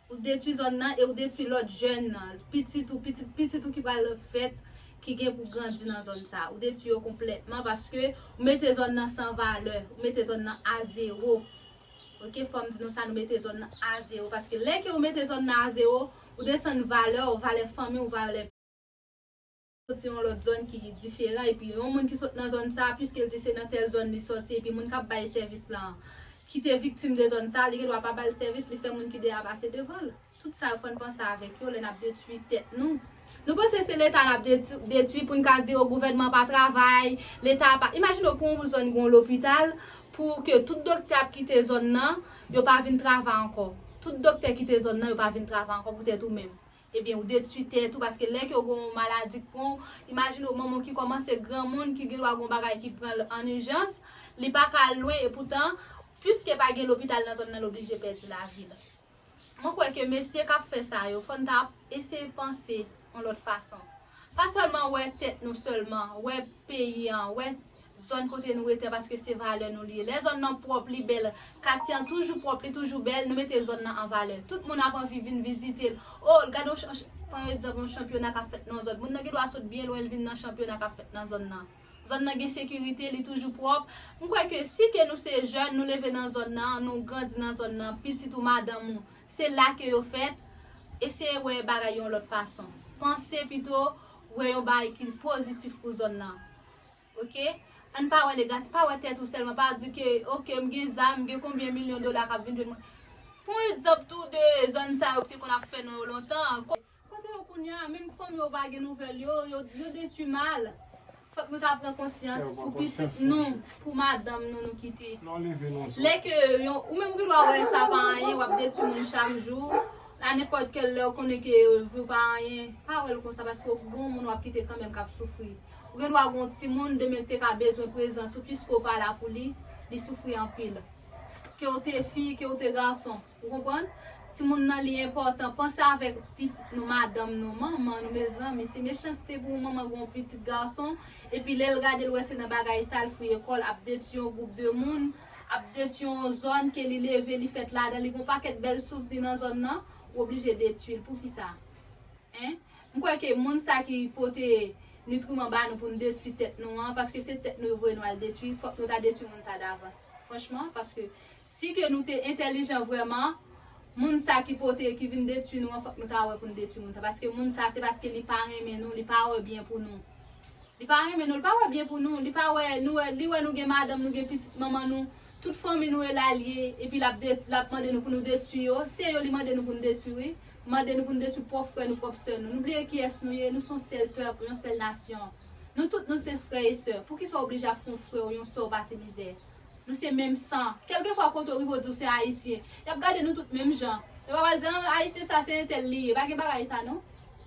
Ou detwi zòn nan e ou detwi lòt jèn nan, pitit ou, pitit pitit ou ki pral fèt, ki gen pou grandi nan zòn sa. Ou detwi yo konplètman paske ou mete zòn nan san valè, ou mete zòn nan a zewo. Oke, fò m di nou sa, nou mete zòn nan a zewo. Paske lè ke ou mete zòn nan a zewo, ou desann valè w, valè fanmi w, valè soti yon lòt zòn ki diferan, epi yon moun ki sot nan zòn sa, piske l di se nan tèl zòn li sòti, epi moun k ap bay sèvis lan ki te viktim de zòn sa, li gen dwa pa ba l sèvis, li fè moun ki deyò a pase devan l. Tout sa yo fò n panse avèk yo lè n ap detwi tèt nou. Nou panse se Leta n ap detwi, detwi pou n ka di o gouvènman pa travay, Leta pa. Imajine w pou yon zòn gen yon lopital, pou ke tout doktè ap kite zòn nan, yo pa vin travay ankò. Tout doktè kite zòn nan, yo pa vin travay ankò poutèt ou menm. Ebyen, ou detwi tèt ou, paske lè ke w gen yon maladi k pran w, imajine w manman w ki kòmanse granmoun, ki gen dwa gen yon bagay ki pran l an ijans, li pa ka al lwen, epoutan, piske pa gen lopital nan zòn nan, l oblije pèdi lavi l. Mwen kwè ke mesye k ap fè sa yo, fò n ta eseye panse yon lòt fason. Pa sèlman wè tèt nou sèlman, wè peyi an, wè zòn kote nou rete an, paske se valè nou li ye. Lè zòn nan pwòp, li bèl, katye an toujou pwòp, li toujou bèl, nou mete zòn nan an valè. Tout moun ap anvi vin vizite l. O, gade yon chan-, pran egzanp yon chanpyona k ap fèt nan yon zòn. Moun nan gen dwa sot byen lwen, l vin nan chanpyona k ap fèt nan zòn nan. Zòn nan gen sekirite, li toujou pwòp. M kwè ke si ke nou se jèn, nou leve nan zòn nan, nou grandi nan zòn nan, pitit ou, madanm ou, se la ke yo fèt, eseye wè bagay yon lòt fason. Panse pito wè yon bagay ki pozitif pou zòn nan. Oke? Ann pa wè negatif, pa wè tèt ou sèlman, pa di ke, oke, m gen zam, m gen konbyen milyon dola k ap vin jwenn mwen. Pran egzanp tou de zòn sa yo ki te konn ap fè nan yo lontan. Kote yo kounye a, menm fanmi yo pa gen nouvèl yo, yo, yo detwi mal. Fòk nou ta pran konsyans pou pitit nou, pou madanm nou, nou kite. Lè ke yon, ou menm ou gen dwa wè sa pa anyen, w ap detwi moun chak jou. A nenpòt kèl lè ou konnen ke vi w pa anyen, pa wè l konsa paske w gen yon moun w ap kite kanmenm k ap soufri. Ou gen dwa gen yon timoun, demen te ka bezwen prezans ou, piske w pa la pou li, li soufri anpil. Ke w te fi, ke w te gason. Ou konprann? Timoun nan li enpòtan. Panse avèk pitit nou, madanm nou, manman nou, mezanmi. Se mechanste pou yon manman gen yon pitit gason. Epi lè l gade l wè se nan bagay sa l fouye kò l, ap detwi yon gwoup de moun, ap detwi yon zòn ke li leve, li fèt ladan, li gen yon pakèt bèl souvni nan zòn nan, ou oblije detwi l. Poukisa? Hein? M kwè ke moun sa ki pote nitriman ba nou pou n detwi tèt nou an, paske se tèt nou yo voye nou al detwi, fòk nou ta detwi moun sa davans. Franchman, paske si ke nou te entèlijan vrèman, moun sa ki pote, ki vin detwi nou an, fòk nou ta wè pou n detwi moun sa. Paske moun sa, se paske li pa renmen nou, li pa wè byen pou nou. Li pa renmen nou, li pa wè byen pou nou, li pa wè, nou wè, li wè nou gen madanm, nou gen pitit manman nou, tout fanmi nou e la l ye, epi l ap det-, l ap mande nou pou nou detwi yo, se yo li mande nou pou n detwi, wi. Mande nou pou n detwi pwòp frè nou, pwòp sè nou. Nou bliye kiyès nou ye, nou se yon sèl pèp, yon sèl nasyon. Nou tout nou se frè e sè. Poukisa w oblije ap fè yon frè w, yon sè w pase mizè? Nou se menm san. Kèlkeswa kote w rive w di w se ayisyen, y ap gade nou tout menm jan. Yo pa pral di, "Ah, ayisyen sa se entèl li ye." Pa gen bagay sa non.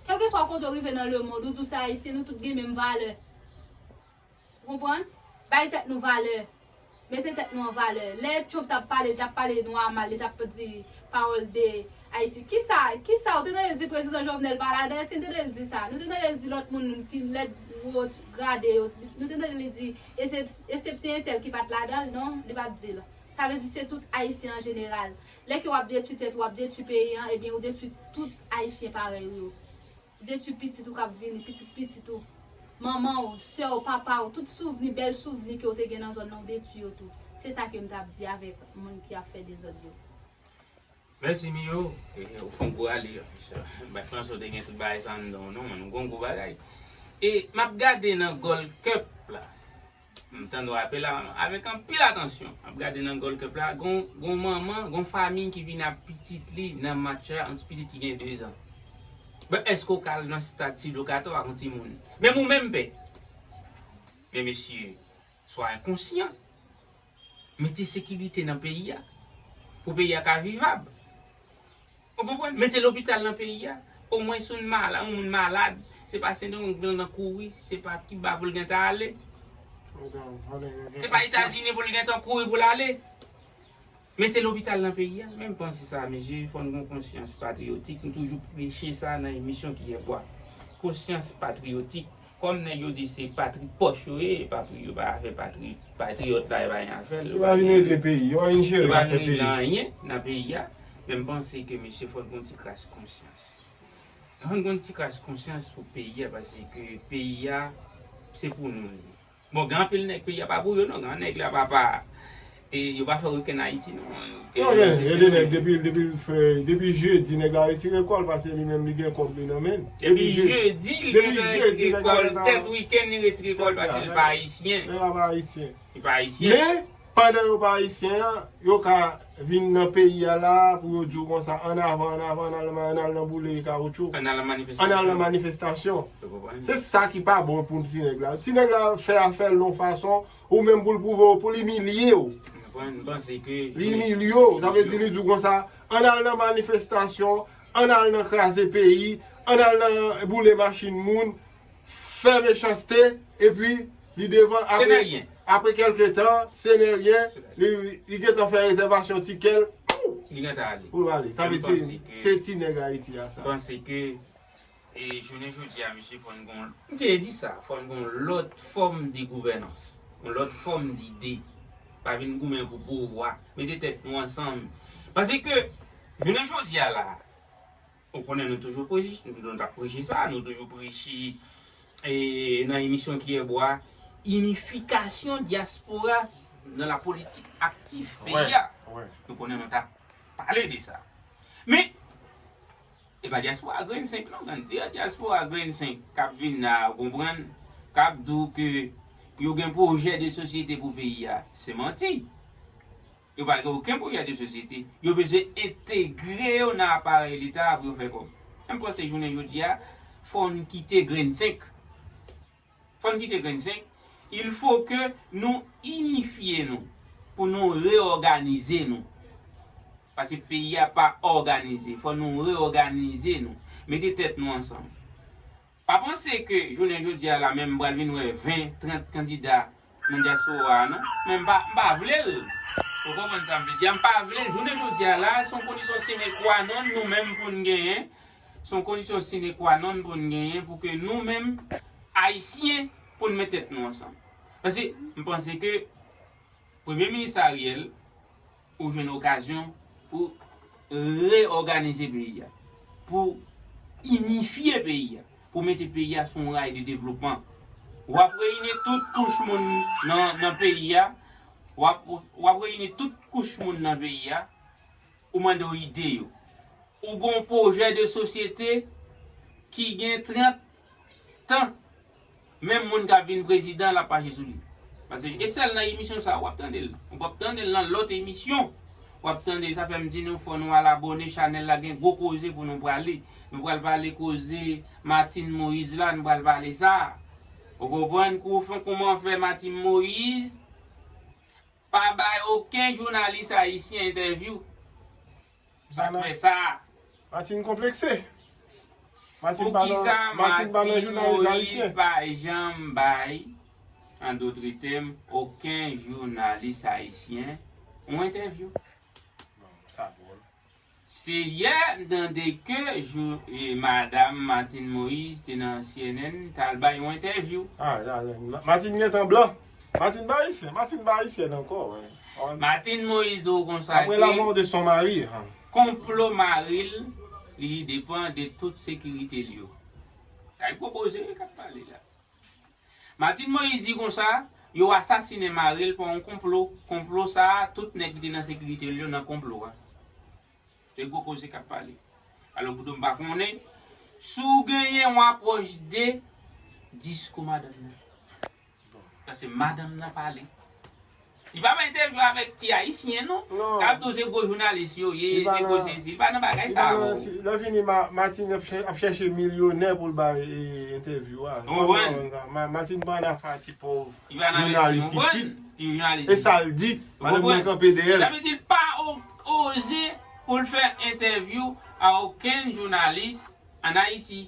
Kèlkeswa kote w rive nan lemonn, ou di w se ayisyen, nou tout gen menm valè. Ou konprann? Bay tèt nou valè. Mete tèt nou an valè. Lè Trump t ap pale, li t ap pale nou a mal, li t ap di pawòl de Ayiti. Kisa, kisa, ou te tande l di prezidan Jovenel pa ladan? Èske n tande l di sa? Nou te tande l di lòt moun ki lè wo grade yo, nou te tande li di, esep-, esepte entèl ki pa t ladan l, non, li pa t di l. Sa vle di se tout Ayisyen an jeneral. Lè ke w ap detwi tèt ou, w ap detwi peyi an, ebyen ou detwi tout Ayisyen parèy ou yo. Detwi pitit ou k ap vini, pitit pitit ou, manman w, sè w, papa w, tout souvni, bèl souvni ke w te gen nan zòn nan, w detwi yo tou. Se sa ke m t ap di avèk moun ki ap fè dezòd yo. Mèsi Miyo. E, ou fè yon gwo ale, m pa t panse w te gen tout bagay sa anndan w non, men ou gen yon gwo bagay. E m ap gade nan Gold Cup la. M tande w apel la avèk anpil atansyon. M ap gade nan Gold Cup la, gon, gon manman, gon fanmi ki vin ak pitit li nan match la, yon ti pitit ki gen de zan. Bon, èske w ka al nan stad Sidlo Kato ak yon timoun? Menm ou menm pè. Men mesye, swa konsyan. Mete sekirite nan peyi a. Pou peyi a ka vivab. Ou konprann? Mete lopital nan peyi a. Omwen si yon mala-, yon moun malad, se pa Sendomeng pou l nan kouri, se pa Kiba pou l gentan ale. Se pa Etazini pou l gentan kouri pou l ale. Mete lopital nan peyi a. Men m panse sa, mesye, fò n gen konsyans patriyotik. M toujou preche sa nan emisyon Kiyè Bwa. Konsyans patriyotik. Kòm nèg yo di se patri pòch yo ye, e pa pou yo pa fè patri, patriyòt la, e pa gen afè l. Yo pa vin regle peyi, yo pa vin jere afè peyi. Yo pa vin regle anyen nan peyi a. Men m panse ke mesye fò n gon ti kras konsyans. Fò n gon ti kras konsyans pou peyi a, paske peyi a, se pou nou li ye. Bon, gen anpil nèg peyi a pa pou yo non, gen nèg la pa, pa, e yo pa fè okenn Ayiti non. Non, men, gen de nèg depi, depi l fè, depi jedi, nèg la retire kò l, paske li menm li gen kòb li nan men l. Depi jedi, li gentan retire kò l, tèt wikenn, li retire kò l, paske li pa ayisyen. Nèg la pa ayisyen. Li pa ayisyen. Men, pandan yo pa ayisyen an, yo ka vin nan peyi a la pou yo di w konsa, ann avan, ann avan, ann al, ann al nan boule kawoutchou. Ann al nan manifestasyon. Ann al nan manifestasyon. Ou konprann? Se sa ki pa bon pou ti nèg la. Ti nèg la fè afè l yon fason, ou menm pou l pwouve w, pou l imilye w. Ou konprann? M panse ke li imilye w. Sa vle di li di w konsa, ann al nan manifestasyon, ann al nan kraze peyi, ann al nan boule machin moun, fè mechanste, epi li devan, apre, apre kèlke tan, se neryen, li, li gentan fè rezèvasyon tikè l, Li gentan ale. Pou l ale. Sa vle di se ti nèg Ayiti a sa. Panse ke e jounen jodi a, mesye, fò n gon, m te di sa, fò n gon lòt fòm de gouvènans, yon lòt fòm dide. Pa vin goumen pou pouvwa. Mete tèt nou ansanm. Paske jounen jodi a la, ou konnen nou toujou preche, nou t ap preche sa, nou toujou preche e, nan emisyon Kiyè Bwa, inifikasyon dyaspora nan la politik aktif peyi a. Nou konnen nou t ap pale de sa. Men, e pa dyaspora grenn senk non, grann di dyaspora grenn senk k ap vin la, ou konprann, k ap di w ke yo gen pwojè de sosyete pou peyi a. Se manti. Yo pa gen okenn pwojè de sosyete. Yo bezwen entegre yo nan aparèy Leta a pou yo fè kòb. Men m panse jounen jodi a, fò n kite grenn senk. Fò n kite grenn senk. Il faut que nou inifye nou pou nou reyòganize nou. Paske peyi a pa òganize. Fò nou reyòganize nou. Mete tèt nou ansanm. Pa panse ke jounen jodi a la menm m pral vin wè ven, trant kandida nan dyaspora a non. Men m pa, m pa vle l. Ou konprann sa m vle di a? M pa vle l. Jounen jodi a la, se yon kondisyon sine qua non nou menm pou n genyen. Se yon kondisyon sine qua non pou n genyen pou ke nou menm, Ayisyen, pou n met tèt nou ansanm. Paske m panse ke Premye Minis Ariel, ou jwenn okazyon pou reyòganize peyi a, pou inifye peyi a, pou mete peyi a sou yon ray de devlopman. W ap reyini tout kouch moun nan, nan peyi a, w ap, w ap reyini tout kouch moun nan peyi a, ou mande yo ide yo. Ou gen yon pwojè de sosyete ki gen trant tan, menm moun k ap vin prezidan, l ap mache sou li. Paske e sèl nan emisyon sa a w ap tande l. Ou p ap tande l nan lòt emisyon. W ap tande, sa fè m di nou fò nou al abòne chanèl la, gen gwo koze pou nou prale. Nou pral pale koze Martine Moïse la, nou pral pale sa. Ou konprann? Kou fè, kòman fè Martine Moïse pa bay okenn jounalis ayisyen entèvyou? Sa k fè sa? Martine konplekse. Martine pa nan, Martine pa nan jounalis ayisyen. Pa janm bay, an dòt tèm, okenn jounalis ayisyen yon entèvyou? Sa dwòl. Se yè m tande ke jou, e, madanm Martine Moïse te nan C N N, t al bay yon entèvyou. Martine gentan blan. Martine pa ayisyen, Martine pa ayisyèn ankò. Martine Moïse di w konsa ke konplo mari l, li depann de tout sekirite l yo. Sa e gwo koze k ap pale la. Martine Moïse di konsa, yo asasinen mari l pa yon konplo. Konplo sa a, tout nèg ki te nan sekirite l yo nan konplo a. Se gwo koze k ap pale. Alò, Boudon, m pa konnen si w genyen yon apwòch de diskou madanm nan. Paske madanm nan pale. Li pa bay entèvyou avèk ti ayisyen, non. K ap di w se gwo jounalis yo ye, se gwo sesi. Li pa nan bagay sa yo. Nan fini, Martine ap chèche milyonè pou l bay entèvyou a. Martine pa nan afè ti pòv jounalis isit. E sa l di, madanm nan kanpe dèyè l. Sa vle di l pa oze pou l fè entèvyou a okenn jounalis ann Ayiti.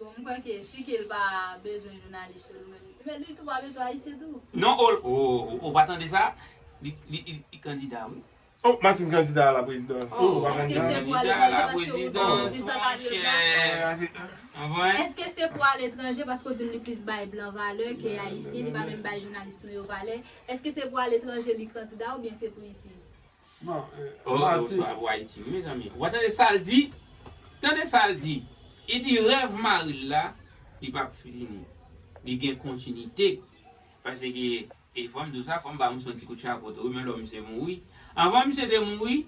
Bon, m kwè ke si ke l pa bezwen jounalis yo, li menm, men li tou pa bezwen ayisyen tou. Non, o, o, o, ou pa tande sa? Li, li, li, li kandida, wi. Oh, Martine kandida a la prezidans. Oh, ou pa kandida? Èske se pou aletranje paske ou gen sis san katreven? Èske se pou aletranje paske ou di m li plis bay blan valè ke ayisyen, li pa menm bay jounalis nou yo valè? Èske se pou aletranje li kandida oubyen se pou isi? Ou pa tande sa l di? Tande sa l di. Li di rèv mari l la, li p ap fini. Li gen kontinite. Paske, e fò m di w sa, fò m ba misye yon ti kout chapo tou, wi, men lò misye mouri. Anvan misye te mouri,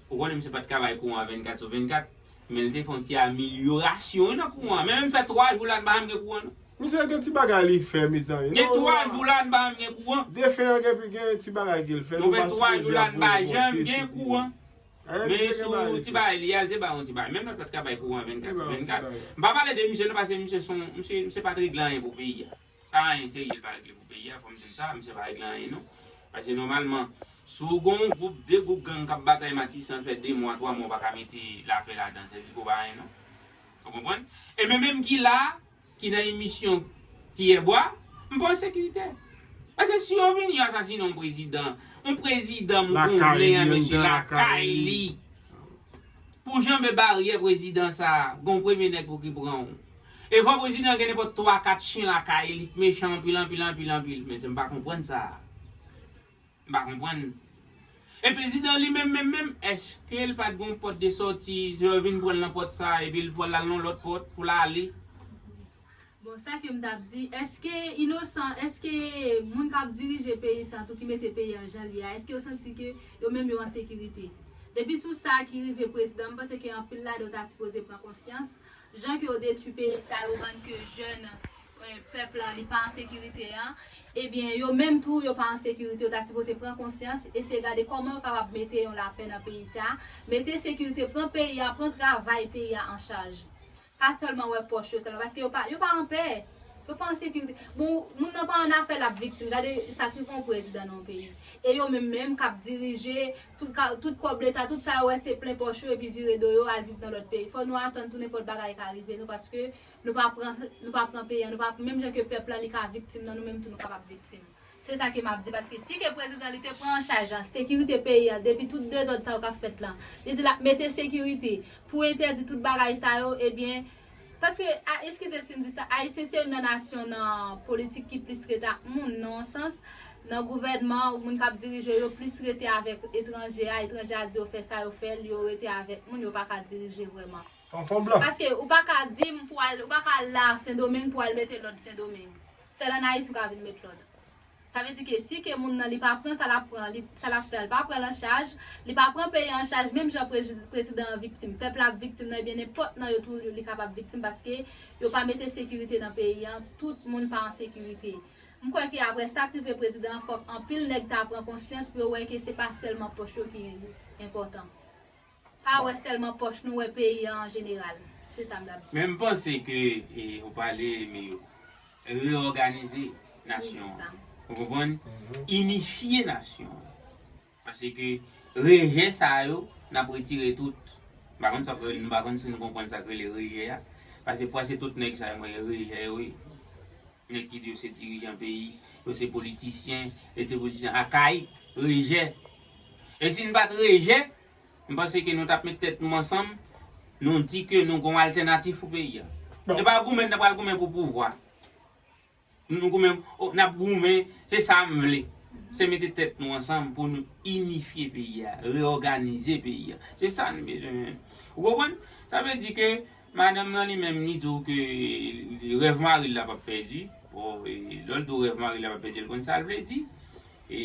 ou konnen misye pa t ka bay kouran vennkat sou vennkat, men l te fè yon ti amelyorasyon nan kouran. Men menm fè twa jou la, n pa janm gen kouran, non. Misye gen ti bagay li fè, mezanmi. Gen twa jou la n pa janm gen kouran. Defen an gen, gen ti bagay ke l fè. Nou fè twa jou la n pa janm gen kouran. Men sou ti bagay li a, l te bay yon ti bagay. Menm lòt pa t ka bay kouran vennkat sou vennkat. M pa pale de misye non, paske misye se yon, misye, misye pa t regle anyen pou peyi a. Pa anyen serye l pa regle pou peyi a, fò m di n sa, misye pa regle anyen non. Paske nòmalman, si w gen yon gwoup, de gwoup gang k ap batay Matisan, fè de mwa, twa mwa, w pa ka mete lapè ladan, se jis pou pa anyen non. Ou konprann? E men menm ki la, ki nan emisyon Kiyè Bwa, m pa an sekirite. Paske si yo vini yo asasinen yon prezidan, Yon prezidan m konnen an, mesye, lakay li. Pou janbe baryè prezidan sa a, gon premye nèg pou ki pran w. E fò prezidan gen nenpòt twa, kat chen lakay li k mechan anpil, anpil, anpil, anpil. Mesye, m pa konprann sa. M pa konprann. E prezidan li menm, menm, menm, èske l pa t gon pòt de sòti, jan yo vin pran l nan pòt sa, epi l pran l al nan lòt pòt pou l ale? Bon, sa ke m t ap di, èske inosan, èske moun k ap dirije peyi sa tou ki mete peyi an jan l ye a, èske yo santi ke yo menm yo an sekirite? Depi sou sa ki rive prezidan, m panse ke anpil ladan yo ta sipoze pran konsyans. Jan ke yo detwi peyi sa, yo rann ke jèn eh, pèp la li pa an sekirite an, ebyen yo menm tou yo pa an sekirite, yo ta sipoze pran konsyans, eseye gade kòman yo kapab mete yon lapè nan peyi sa, mete sekirite, pran peyi a, pran travay peyi a an chaj. Pa sèlman wè pòch yo sèlman, paske yo pa, yo pa an pè. Yo pa an sekirite. Bon, moun nan pa an afè l ap viktim. Gade sa k rive yon prezidan nan yon peyi. E yo menm menm k ap dirije, tout, ka, tout kòb leta, tout sa yo wè se plen pòch yo epi vire do yo al viv nan lòt peyi. Fò nou atann tou nenpòt bagay ka rive nou paske nou pa pran, nou pa pran peyi an, nou pa, menm jan ke pèp lan li ka viktim nan, nou menm tou nou kapab viktim. Se sa ke m ap di, paske si ke prezidan li te pran an chaj an sekirite peyi an depi tout dezòd sa yo k ap fèt lan, li di l ap mete sekirite pou entèdi tout bagay sa yo, ebyen, paske, a, eskize si m di sa, Ayisyen se youn nan nasyon nan politik ki plis rete ak moun, nan yon sans, nan gouvènman, moun k ap dirije yo plis rete avèk etranje a, etranje a di yo fè sa yo fè l, yo rete avèk moun, yo pa ka dirije vrèman. Paske ou pa ka di m pou al, ou pa ka al la Sendomeng pou al mete lòd Sendomeng. Sèl ann Ayiti ou ka vin met lòd. Sa vle di ke si ke moun nan li pa pran sa l ap pran, li, sa l ap fè a, li pa pran l an chaj, li pa pran peyi an chaj, menm jan preji-, prezidan an viktim, pèp la ap viktim nan, ebyen nenpòt nan yo tou li kapab viktim paske yo pa mete sekirite nan peyi an, tout moun pa an sekirite. M kwè ke apre sa k rive prezidan an, fòk anpil nèg ta pran konsyans pou yo wè ke se pa sèlman pòch yo ki enpòtan. Pa wè sèlman pòch nou, wè peyi an an jeneral. Se sa m t ap di. Men m panse ke e, ou pale, Miyo, reyòganize nasyon an. Ou konprann? Inifye nasyon an. Paske rejè sa yo, n ap retire tout. M pa konn sa k rele, m pa konn si nou konprann sa k rele rejè a. Paske pwèske tout nèg sa yo, mwen, rejè yo ye. Nèg ki di yo se dirijan peyi, yo se politisyen, yo se politisyen akayik, rejè. E si n pa t rejè, m panse ke nou t ap met tèt nou ansanm, nou di ke nou gon altènatif pou peyi a. Nou pa goumen, nou pral goumen pou pouvwa. Nou goumen, oh, n ap goumen, se sa m vle. Se mete tèt nou ansanm pou nou inifye peyi a, reyòganize peyi a. Se sa nou bezwen. Ou konprann? Sa vle di ke madanm nan li menm li di w ke rèv mari l la p ap pèdi. Bon, e, lè l di w rèv mari l la p ap pèdi, l konn sa l vle di. E,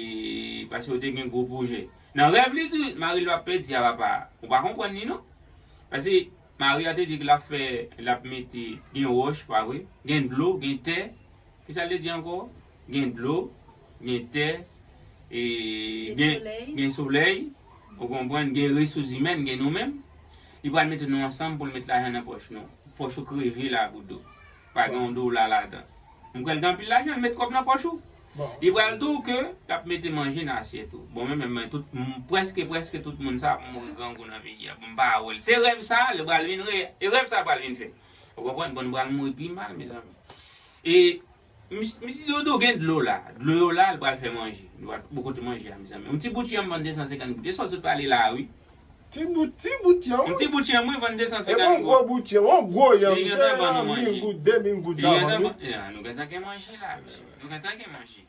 paske w te gen gwo pwojè. Nan rèv li di mari l p ap pèdi a papa, ou pa konprann li non. Paske mari a te di ke l ap fè, l ap mete, gen wòch, pa vre? Gen dlo, gen tè. Kisa l te di ankò? Gen dlo, gen tè, e, gen solèy, ou konprann, gen resous imèn, gen nou menm. Li pral mete nou ansanm pou l met lajan nan pòch nou. Pòch ou kreve la, Boudo. Pa gen yon dola ladan. M kwè l gen anpil lajan, l met kòb nan pòch ou. Li pral di w ke l ap mete manje nan asyèt ou. Bon, men, men, men, tout, m, prèske, prèske tout moun sa ap mouri grangou nan peyi a. Bon, m pa wè l. Se rèv sa, li pral vin re-, e rèv sa pral vin fè. Ou konprann? Bon, nou pral mouri pi mal, mezanmi. E, Mis-, misye Dodo gen dlo la. Dlo yo la, li pral fè manje. Li pral bon kote manje a, mezanmi. Yon ti bout yanm vann de san senkant goud. E sa w sot pale la a, wi. Ti bout, ti bout yanm. Yon ti bout yanm, wi, vann de san senkant goud. E yon gwo bout yanm, yon gwo yanm. Li gentan ban nou manje. Mil goud, de mil goud, sa vann, wi. Ya, nou gentan gen manje la, mesye. Nou gentan gen manje.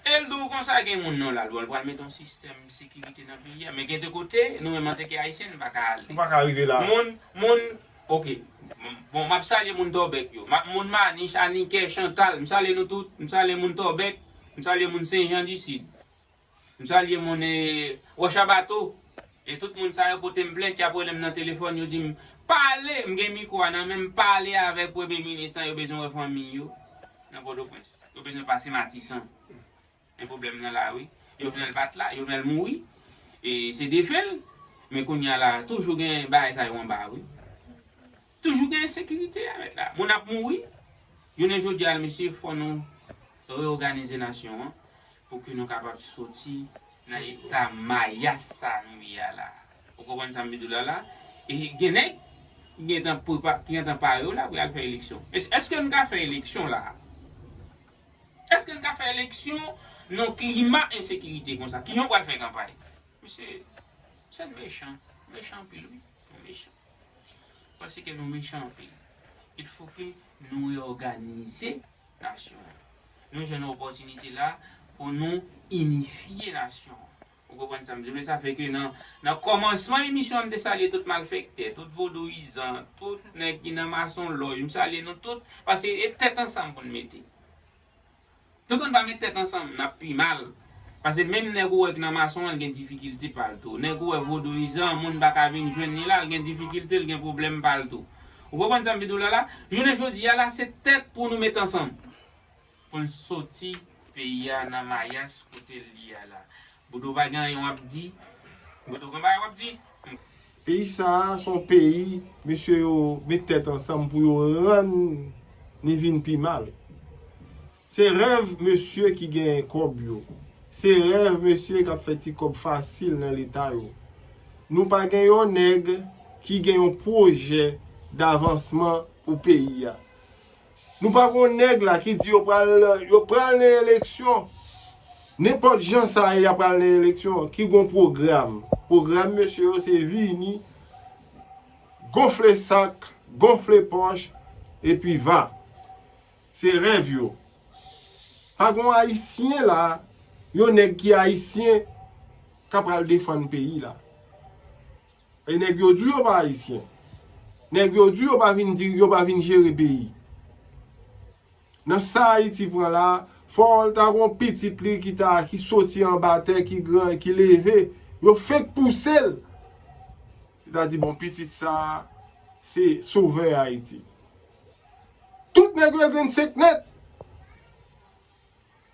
E l di w konsa gen moun non la, l pral mete yon sistèm sekirite nan peyi a. Men gen de kote, nou menm antanke Ayisyen, nou pa ka ale. Nou pa ka rive la. Moun, moun, oke. Bon, m ap salye moun Tòbèk yo. M ap, moun Manich, Anikè, Chantal, m salye nou tout. M salye moun Tòbèk. M salye moun Sen Jan di Sid. M salye moun, e, Wòch a Bato. E tout moun sa yo pote m plent, y ap rele m nan telefòn, yo di m, pale, m gen mikwo a nan men m, pale avèk premye minis lan, yo bezwen wè fanmi yo nan Pòtoprens. Yo bezwen pase Matisan. Men pwoblèm nan la, wi. Jovenel pa t la, Jovenel mouri. E se defen l. Men kounye a la, toujou gen bagay sa yo anba, wi. Toujou gen ensekirite a mèt la. Moun ap mouri. Jounen jodi a, mesye, fò nou reyòganize nasyon an pou ke nou kapab soti nan eta mayas sa nou ye a la. Ou konprann sa m vle di w la la? E gen nèg ki gentan prepa-, ki gentan pare yo la pou y al fè eleksyon. Es-, èske n ka fè eleksyon la? Èske n ka fè eleksyon Nan klima ensekirite konsa, kijan w pral fè kanpay? Mesye, se mechan, mechan anpil, wi, mechan. Paske nou mechan anpil. Il faut que nou reyòganize nasyon an. Nou jwenn opòtinite la pou nou inifye nasyon an. Ou konprann sa m di w? Sa fè ke nan, nan kòmansman emisyon an, m te salye tout malfektè, tout vodouyizan, tout nèg ki nan masonlòj. M salye nou tout, paske e tèt ansanm pou n mete. Tout moun pa met tèt ansanm, n ap pi mal. Paske menm nèg ou wè ki nan mason an, l gen difikilte pa l tou. Nèg ou wè vodouyizan, moun pa ka vin jwenn li la, l gen difikilte, l gen pwoblèm pa l tou. Ou konprann sa m vin di w la la? Jounen jodi a la, se tèt pou nou met ansanm. Pou n soti peyi a nan mayas kote l ye a la. Boudou pa gen anyen w ap di? Boudou gen bagay w ap di? Peyi sa a se yon peyi, mesye yo met tèt ansanm pou yo rann li vin pi mal. Se rèv mesye ki gen kòb yo. Se rèv mesye k ap fè ti kòb fasil nan leta yo. Nou pa gen yon nèg ki gen yon pwojè davansman pou peyi a. Nou pa gon nèg la ki di yo pral, yo pral nan eleksyon. Nenpòt jan sa ye, y ap pral nan eleksyon, ki gon pwogram. Pwogram mesye yo se vini, gonfle sak, gonfle pòch, epi va. Se rèv yo. Pa gon Ayisyen la, yon nèg ki Ayisyen, k ap pral defann peyi la. E nèg yo di yo pa Ayisyen. Nèg yo di yo pa vin di, yo pa vin jere peyi. Nan sa Ayiti pran la, fò l ta gon pitit li ki ta, ki soti anba tè, ki gran, ki leve, yo fenk pouse l. Li ta di, bon, pitit sa, se sovè Ayiti. Tout nèg yo vennsenk nèt.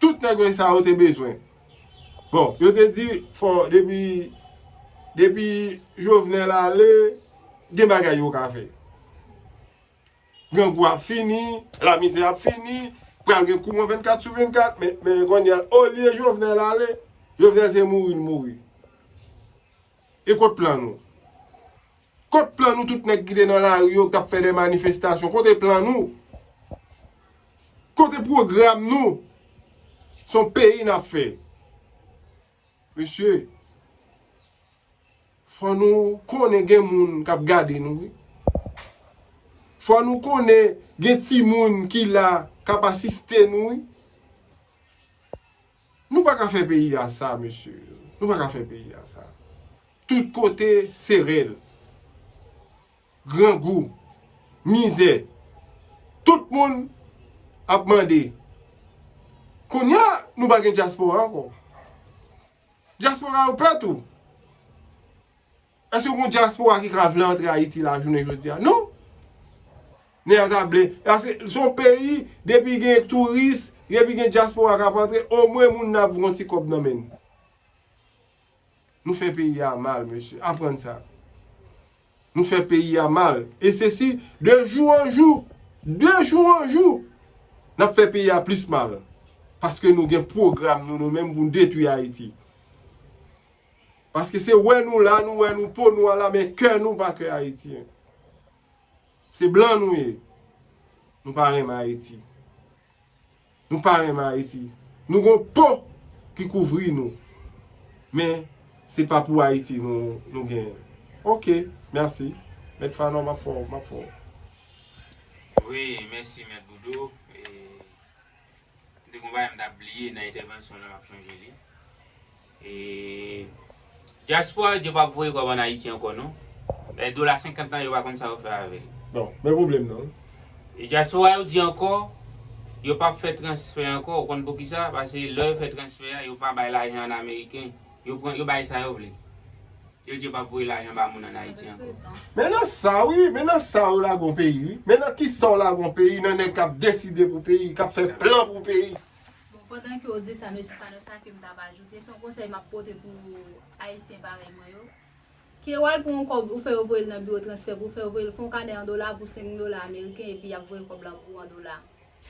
Tout nèg yo sa yo te bezwen. Bon, yo te di, fò, depi, depi Jovenel ale, gen bagay yo ka fè. Grangou ap fini, lamizè ap fini, pral gen kouran vennkat sou vennkat, men, men kounye a, olye Jovenel ale, Jovenel se mouri l mouri. E kot plan nou? Kot plan nou, tout nèg ki te nan lari yo, k t ap fè de manifestasyon? Kote plan nou? Kote pwogram nou? Se yon peyi n ap fè. Mesye, fò nou konnen gen moun k ap gade nou, wi. Fò nou konnen gen timoun ki la k ap asiste nou, wi. Nou pa ka fè peyi a sa, mesye. Nou pa ka fè peyi a sa. Tout kote se rèl, grangou, mizè. Tout moun ap mande. Kounye a, nou pa gen dyaspora ankò. Dyaspora yo pè tou. Èske gon dyaspora ki ka vle antre Ayiti la jounen jodi a? Non. Nèg yo ta vle. Paske se yon peyi, depi gen touris, depi gen dyaspora k ap antre, omwen moun nan ap voye yon ti kòb nan men n. Nou fè peyi a mal, mesye. Aprann sa. Nou fè peyi a mal. E se si, de jou an jou, de jou an jou, n ap fè peyi a plis mal. Paske nou gen pwogram nou, nou menm pou n detwi Ayiti. Paske se wè nou la, nou wè nou po nou an la, men kè nou pa kè ayisyen. Se blan nou ye. Nou pa renmen Ayiti. Nou pa renmen Ayiti. Nou gon po ki kouvri nou. Men, se pa pou Ayiti nou, nou genyen. Oke, mèsi. Mèt Fanon, m ap fè w, m ap fè w. Wi, mèsi, Mèt Boudou. E, m te gon bagay m t ap bliye nan entèvansyon w la, m ap chonje li. E, dyaspora yo di yo p ap voye kòb ann Ayiti ankò, non. E, dola senkant lan, yo pa konn sa yo fè avè l. Bon, men pwoblèm nan. E dyaspora yo di ankò, yo p ap fè transfè ankò. Ou konn poukisa? Paske lè yo fè transfè a, yo pa bay lajan an ameriken. Yo pran, yo bay sa yo vle. Yo di yo p ap voye lajan ba moun ann Ayiti ankò. Men nan sa, wi, men nan sa yo lage yon peyi, wi. Men nan kisa w lage yon peyi, nan nèg k ap deside pou peyi, k ap fè plan pou peyi. Bon, pandan ke w di sa, mesye Fanon, sa ke m t ap ajoute, se yon konsèy m ap pote pou Ayisyen parèy mwen yo. Ke w al pran yon kòb, ou fè yo voye l nan biwo transfè, pou fè yo voye l, fè yon kanè an dola pou senk dola ameriken, epi y ap voye kòb la pou ou an dola.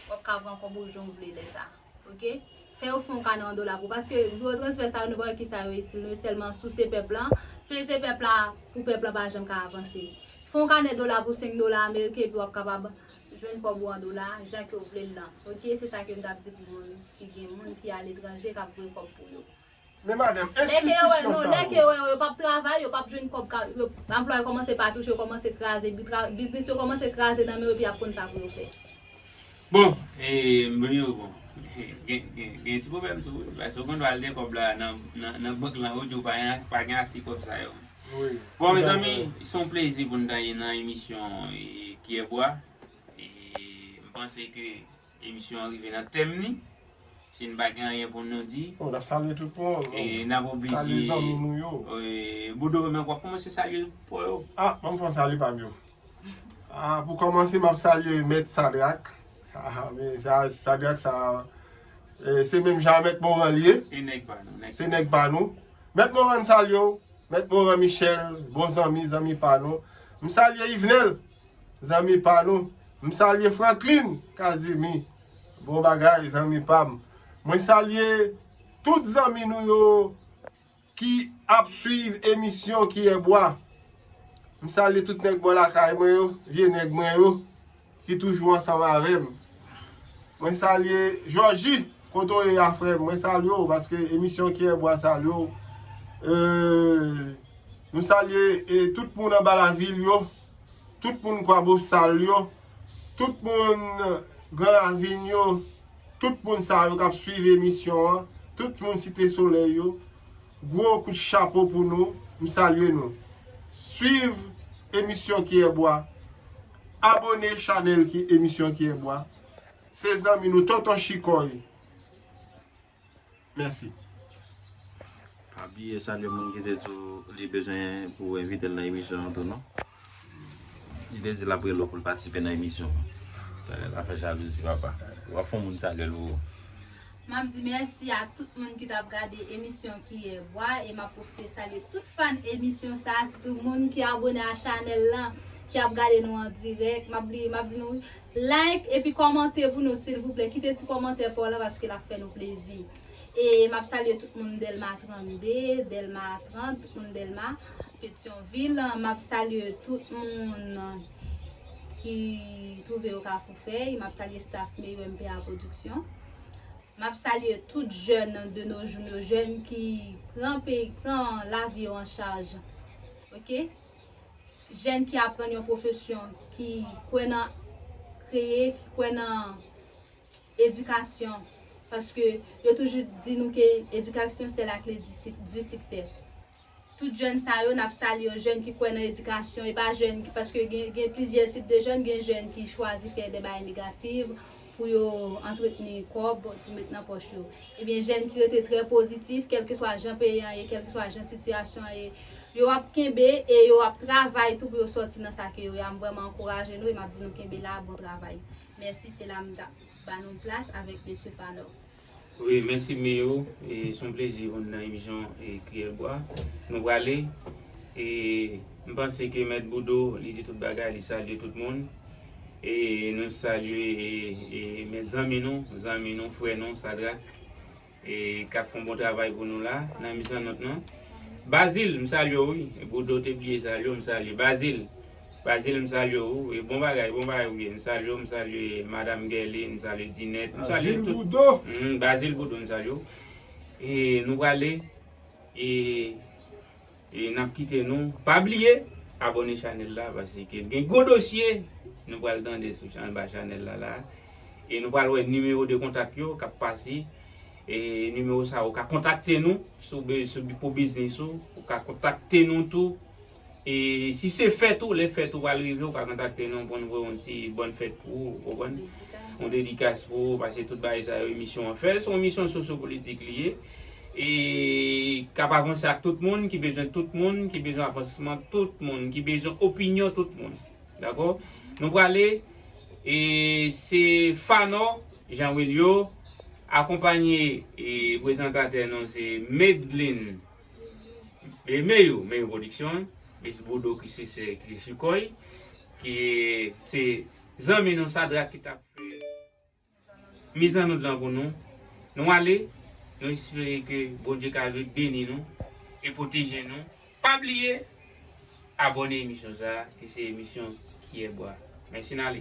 W ap ka pran kòb ou jan w vle lè sa. Oke? Fè yo fè yon kanè an dola pou, paske biwo transfè sa yo, nou pa wè kisa yo itil, nou sèlman souse pèp la, peze pèp la pou pèp la pa janm ka avanse. Fè yon kanè dola pou senk dola ameriken, epi w ap kapab Jwenn kòb ou an dola, jan ke w vle l lan. Oke, se sa ke m t ap di pou moun ki gen moun ki aletranje k ap voye kòb pou yo. Men madanm, enstitisyon sa yo. Lè ke yo wè yo, yo p ap travay, yo p ap jwenn kòb, ka, yo, anplwaye kòmanse pa touche, yo kòmanse kraze, biznis yo kòmanse kraze nan men yo, epi y ap konn sa pou yo fè. Bon, e, m vini yo, bon. Gen, gen, gen ti pwoblèm tou, wi. Paske ou konn al gen kòb la nan, nan, nan bank lan, ou di w pa gen, pa gen ase kòb sa yo. Bon, mezanmi, se yon plezi pou n ta ye nan emisyon e, Kiyè Bwa. E, m panse ke emisyon an rive nan tèm li. Si n pa gen anyen pou nou di, Bon, n ap salye tout moun. e, n ap Salye oblije. Zanmi nou yo. E, Boudo, men w ap kòmanse salye pou yo. Ah, ban m fè yon sali pa m yo. Ah, pou kòmanse, m ap salye Mèt Sadrak. Ah, men sa, Sadrak sa, e, se menm jan Mèt Moran li ye. E nèg pa nou, nèg Se nèg pa nou. Mèt Moran salye w. Mèt Moran Michel, bon zanmi, zanmi pa nou. M salye Yvenel, zanmi pa nou. M salye Franklin Kazimi, bon bagay, zanmi pa m. Mwen salye tout zanmi nou yo ki ap swiv emisyon Kiyè Bwa. M salye tout nèg bò lakay mwen yo, vye nèg mwen yo. ki toujou ansanm avè m. Mwen salye Jòji, kote w ye a frè m, mwen salye w paske emisyon Kiyè Bwa salye w. E, nou salye e, tout moun anba lavil yo, tout moun Kwabosal yo, tout moun Gran Ravin yo, tout moun sa yo k ap swiv emisyon an, tout moun Site Solèy yo, gwo kout chapo pou nou, m salye nou. Swiv emisyon Kiyè Bwa. Abòne chanèl ki emisyon Kiyè Bwa. Se zanmi nou Tonton Chikòy. Mèsi. Pa bliye salye moun ki te di w li bezwen pou w envite l nan emisyon an tou non. Li te di l ap rele w pou l patisipe nan emisyon an. Talè l ap fè jalouzi papa. W ap fè yon moun salye l pou ou. M ap di mèsi a tout moun ki t ap gade emisyon Kiyè Bwa e m ap pwofite salye tout fan emisyon sa a, sitou moun ki abòne a chanèl lan, ki ap gade nou an dirèk. M ap di, m ap di nou like epi kòmante pou nou silvouplè. Kite ti kòmantè pa w lan paske l ap fè nou plezi. E m ap salye tout moun Dèlma trannde, Dèlma trant, tout moun Dèlma, Petyonvil. M ap salye tout moun ki twouve yo Kafou Fèy. M ap salye staff Meyo M P A Production. M ap salye tout jèn de nos jours, jèn ki pran peyi, pran lavi yo an chaj. Oke? Jèn ki aprann yon pwofesyon, ki kwè nan kreye, ki kwè nan edikasyon. Paske yo toujou di nou ke edikasyon se la kle di sik- di siksè. Tout jèn sa yo, n ap salye yo, jèn ki kwè nan edikasyon, e pa jèn ki, paske gen, gen plizyè tip de jèn, gen jèn ki chwazi fè de bagay negatif pou yo antretni kòb, pou met nan pòch yo. Ebyen, jèn ki rete trè pozitif, kèlkeswa jan peyi an ye, kèlkeswa jan sitiyasyon an ye, yo ap kenbe e yo ap travay tou pou yo sòti nan sa ke yo ye a. M vrèman ankouraje nou e m ap di nou kenbe la, bon travay. Mèsi, se la m t ap ba nou plas avèk mesye Fanò. Wi, mèsi Meyou. E, se yon plezi pou n nan emisyon e, Kiyè Bwa. Nou prale. E, m panse ke Mèt Boudo, li di tout bagay, li salye tout moun. E, nou salye e, e, men zanmi nou, zanmi nou, frè nou, Sadrak, e, k ap fè yon bon travay pou nou la, nan Mizannòt lan. Bazil, m salye w wi. Boudo te bliye salye w, m salye. Bazil, Bazil, m salye w. E bon bagay, bon bagay ou ye. M salye w, m salye Madanm Gèlin, m salye Dinèt, m salye tout. Bazil Boudo, m salye w. E nou prale, e, e n ap kite nou. Pa bliye, abòne chanèl la, paske gen gwo dosye nou pral tande sou chan- anba chanèl la la. E nou pral wè nimewo de kontak yo k ap pase. E nimewo sa ou ka kontakte nou sou be- sou pou biznis ou, ou ka kontakte nou tou. E si se fèt ou, lè fèt ou pral rive, ou ka kontakte nou pou n voye yon ti bòn fèt pou ou, ou konprann? Yon dedikas pou ou, paske tout bagay sa yo emisyon an fè, se yon emisyon sosyopolitik li ye. E k ap avanse ak tout moun, ki bezwen tout moun, ki bezwen avansman tout moun, ki bezwen opinyon tout moun. Dakò? Nou prale, e se Fanò Jean Wilio, akonpanye e prezantatè nou se Medlin e Meyou, Meyou Production, Miss Boudo ki se sè ki se Chikòy, ki se zanmi nou Sadrak ki t ap fè mizannòt lan pou nou. Nou ale, nou espere ke Bondye ka beni nou e pwoteje nou. Pa bliye abòne emisyon sa a, ki se emisyon Kiyè Bwa. Mèsi, n ale.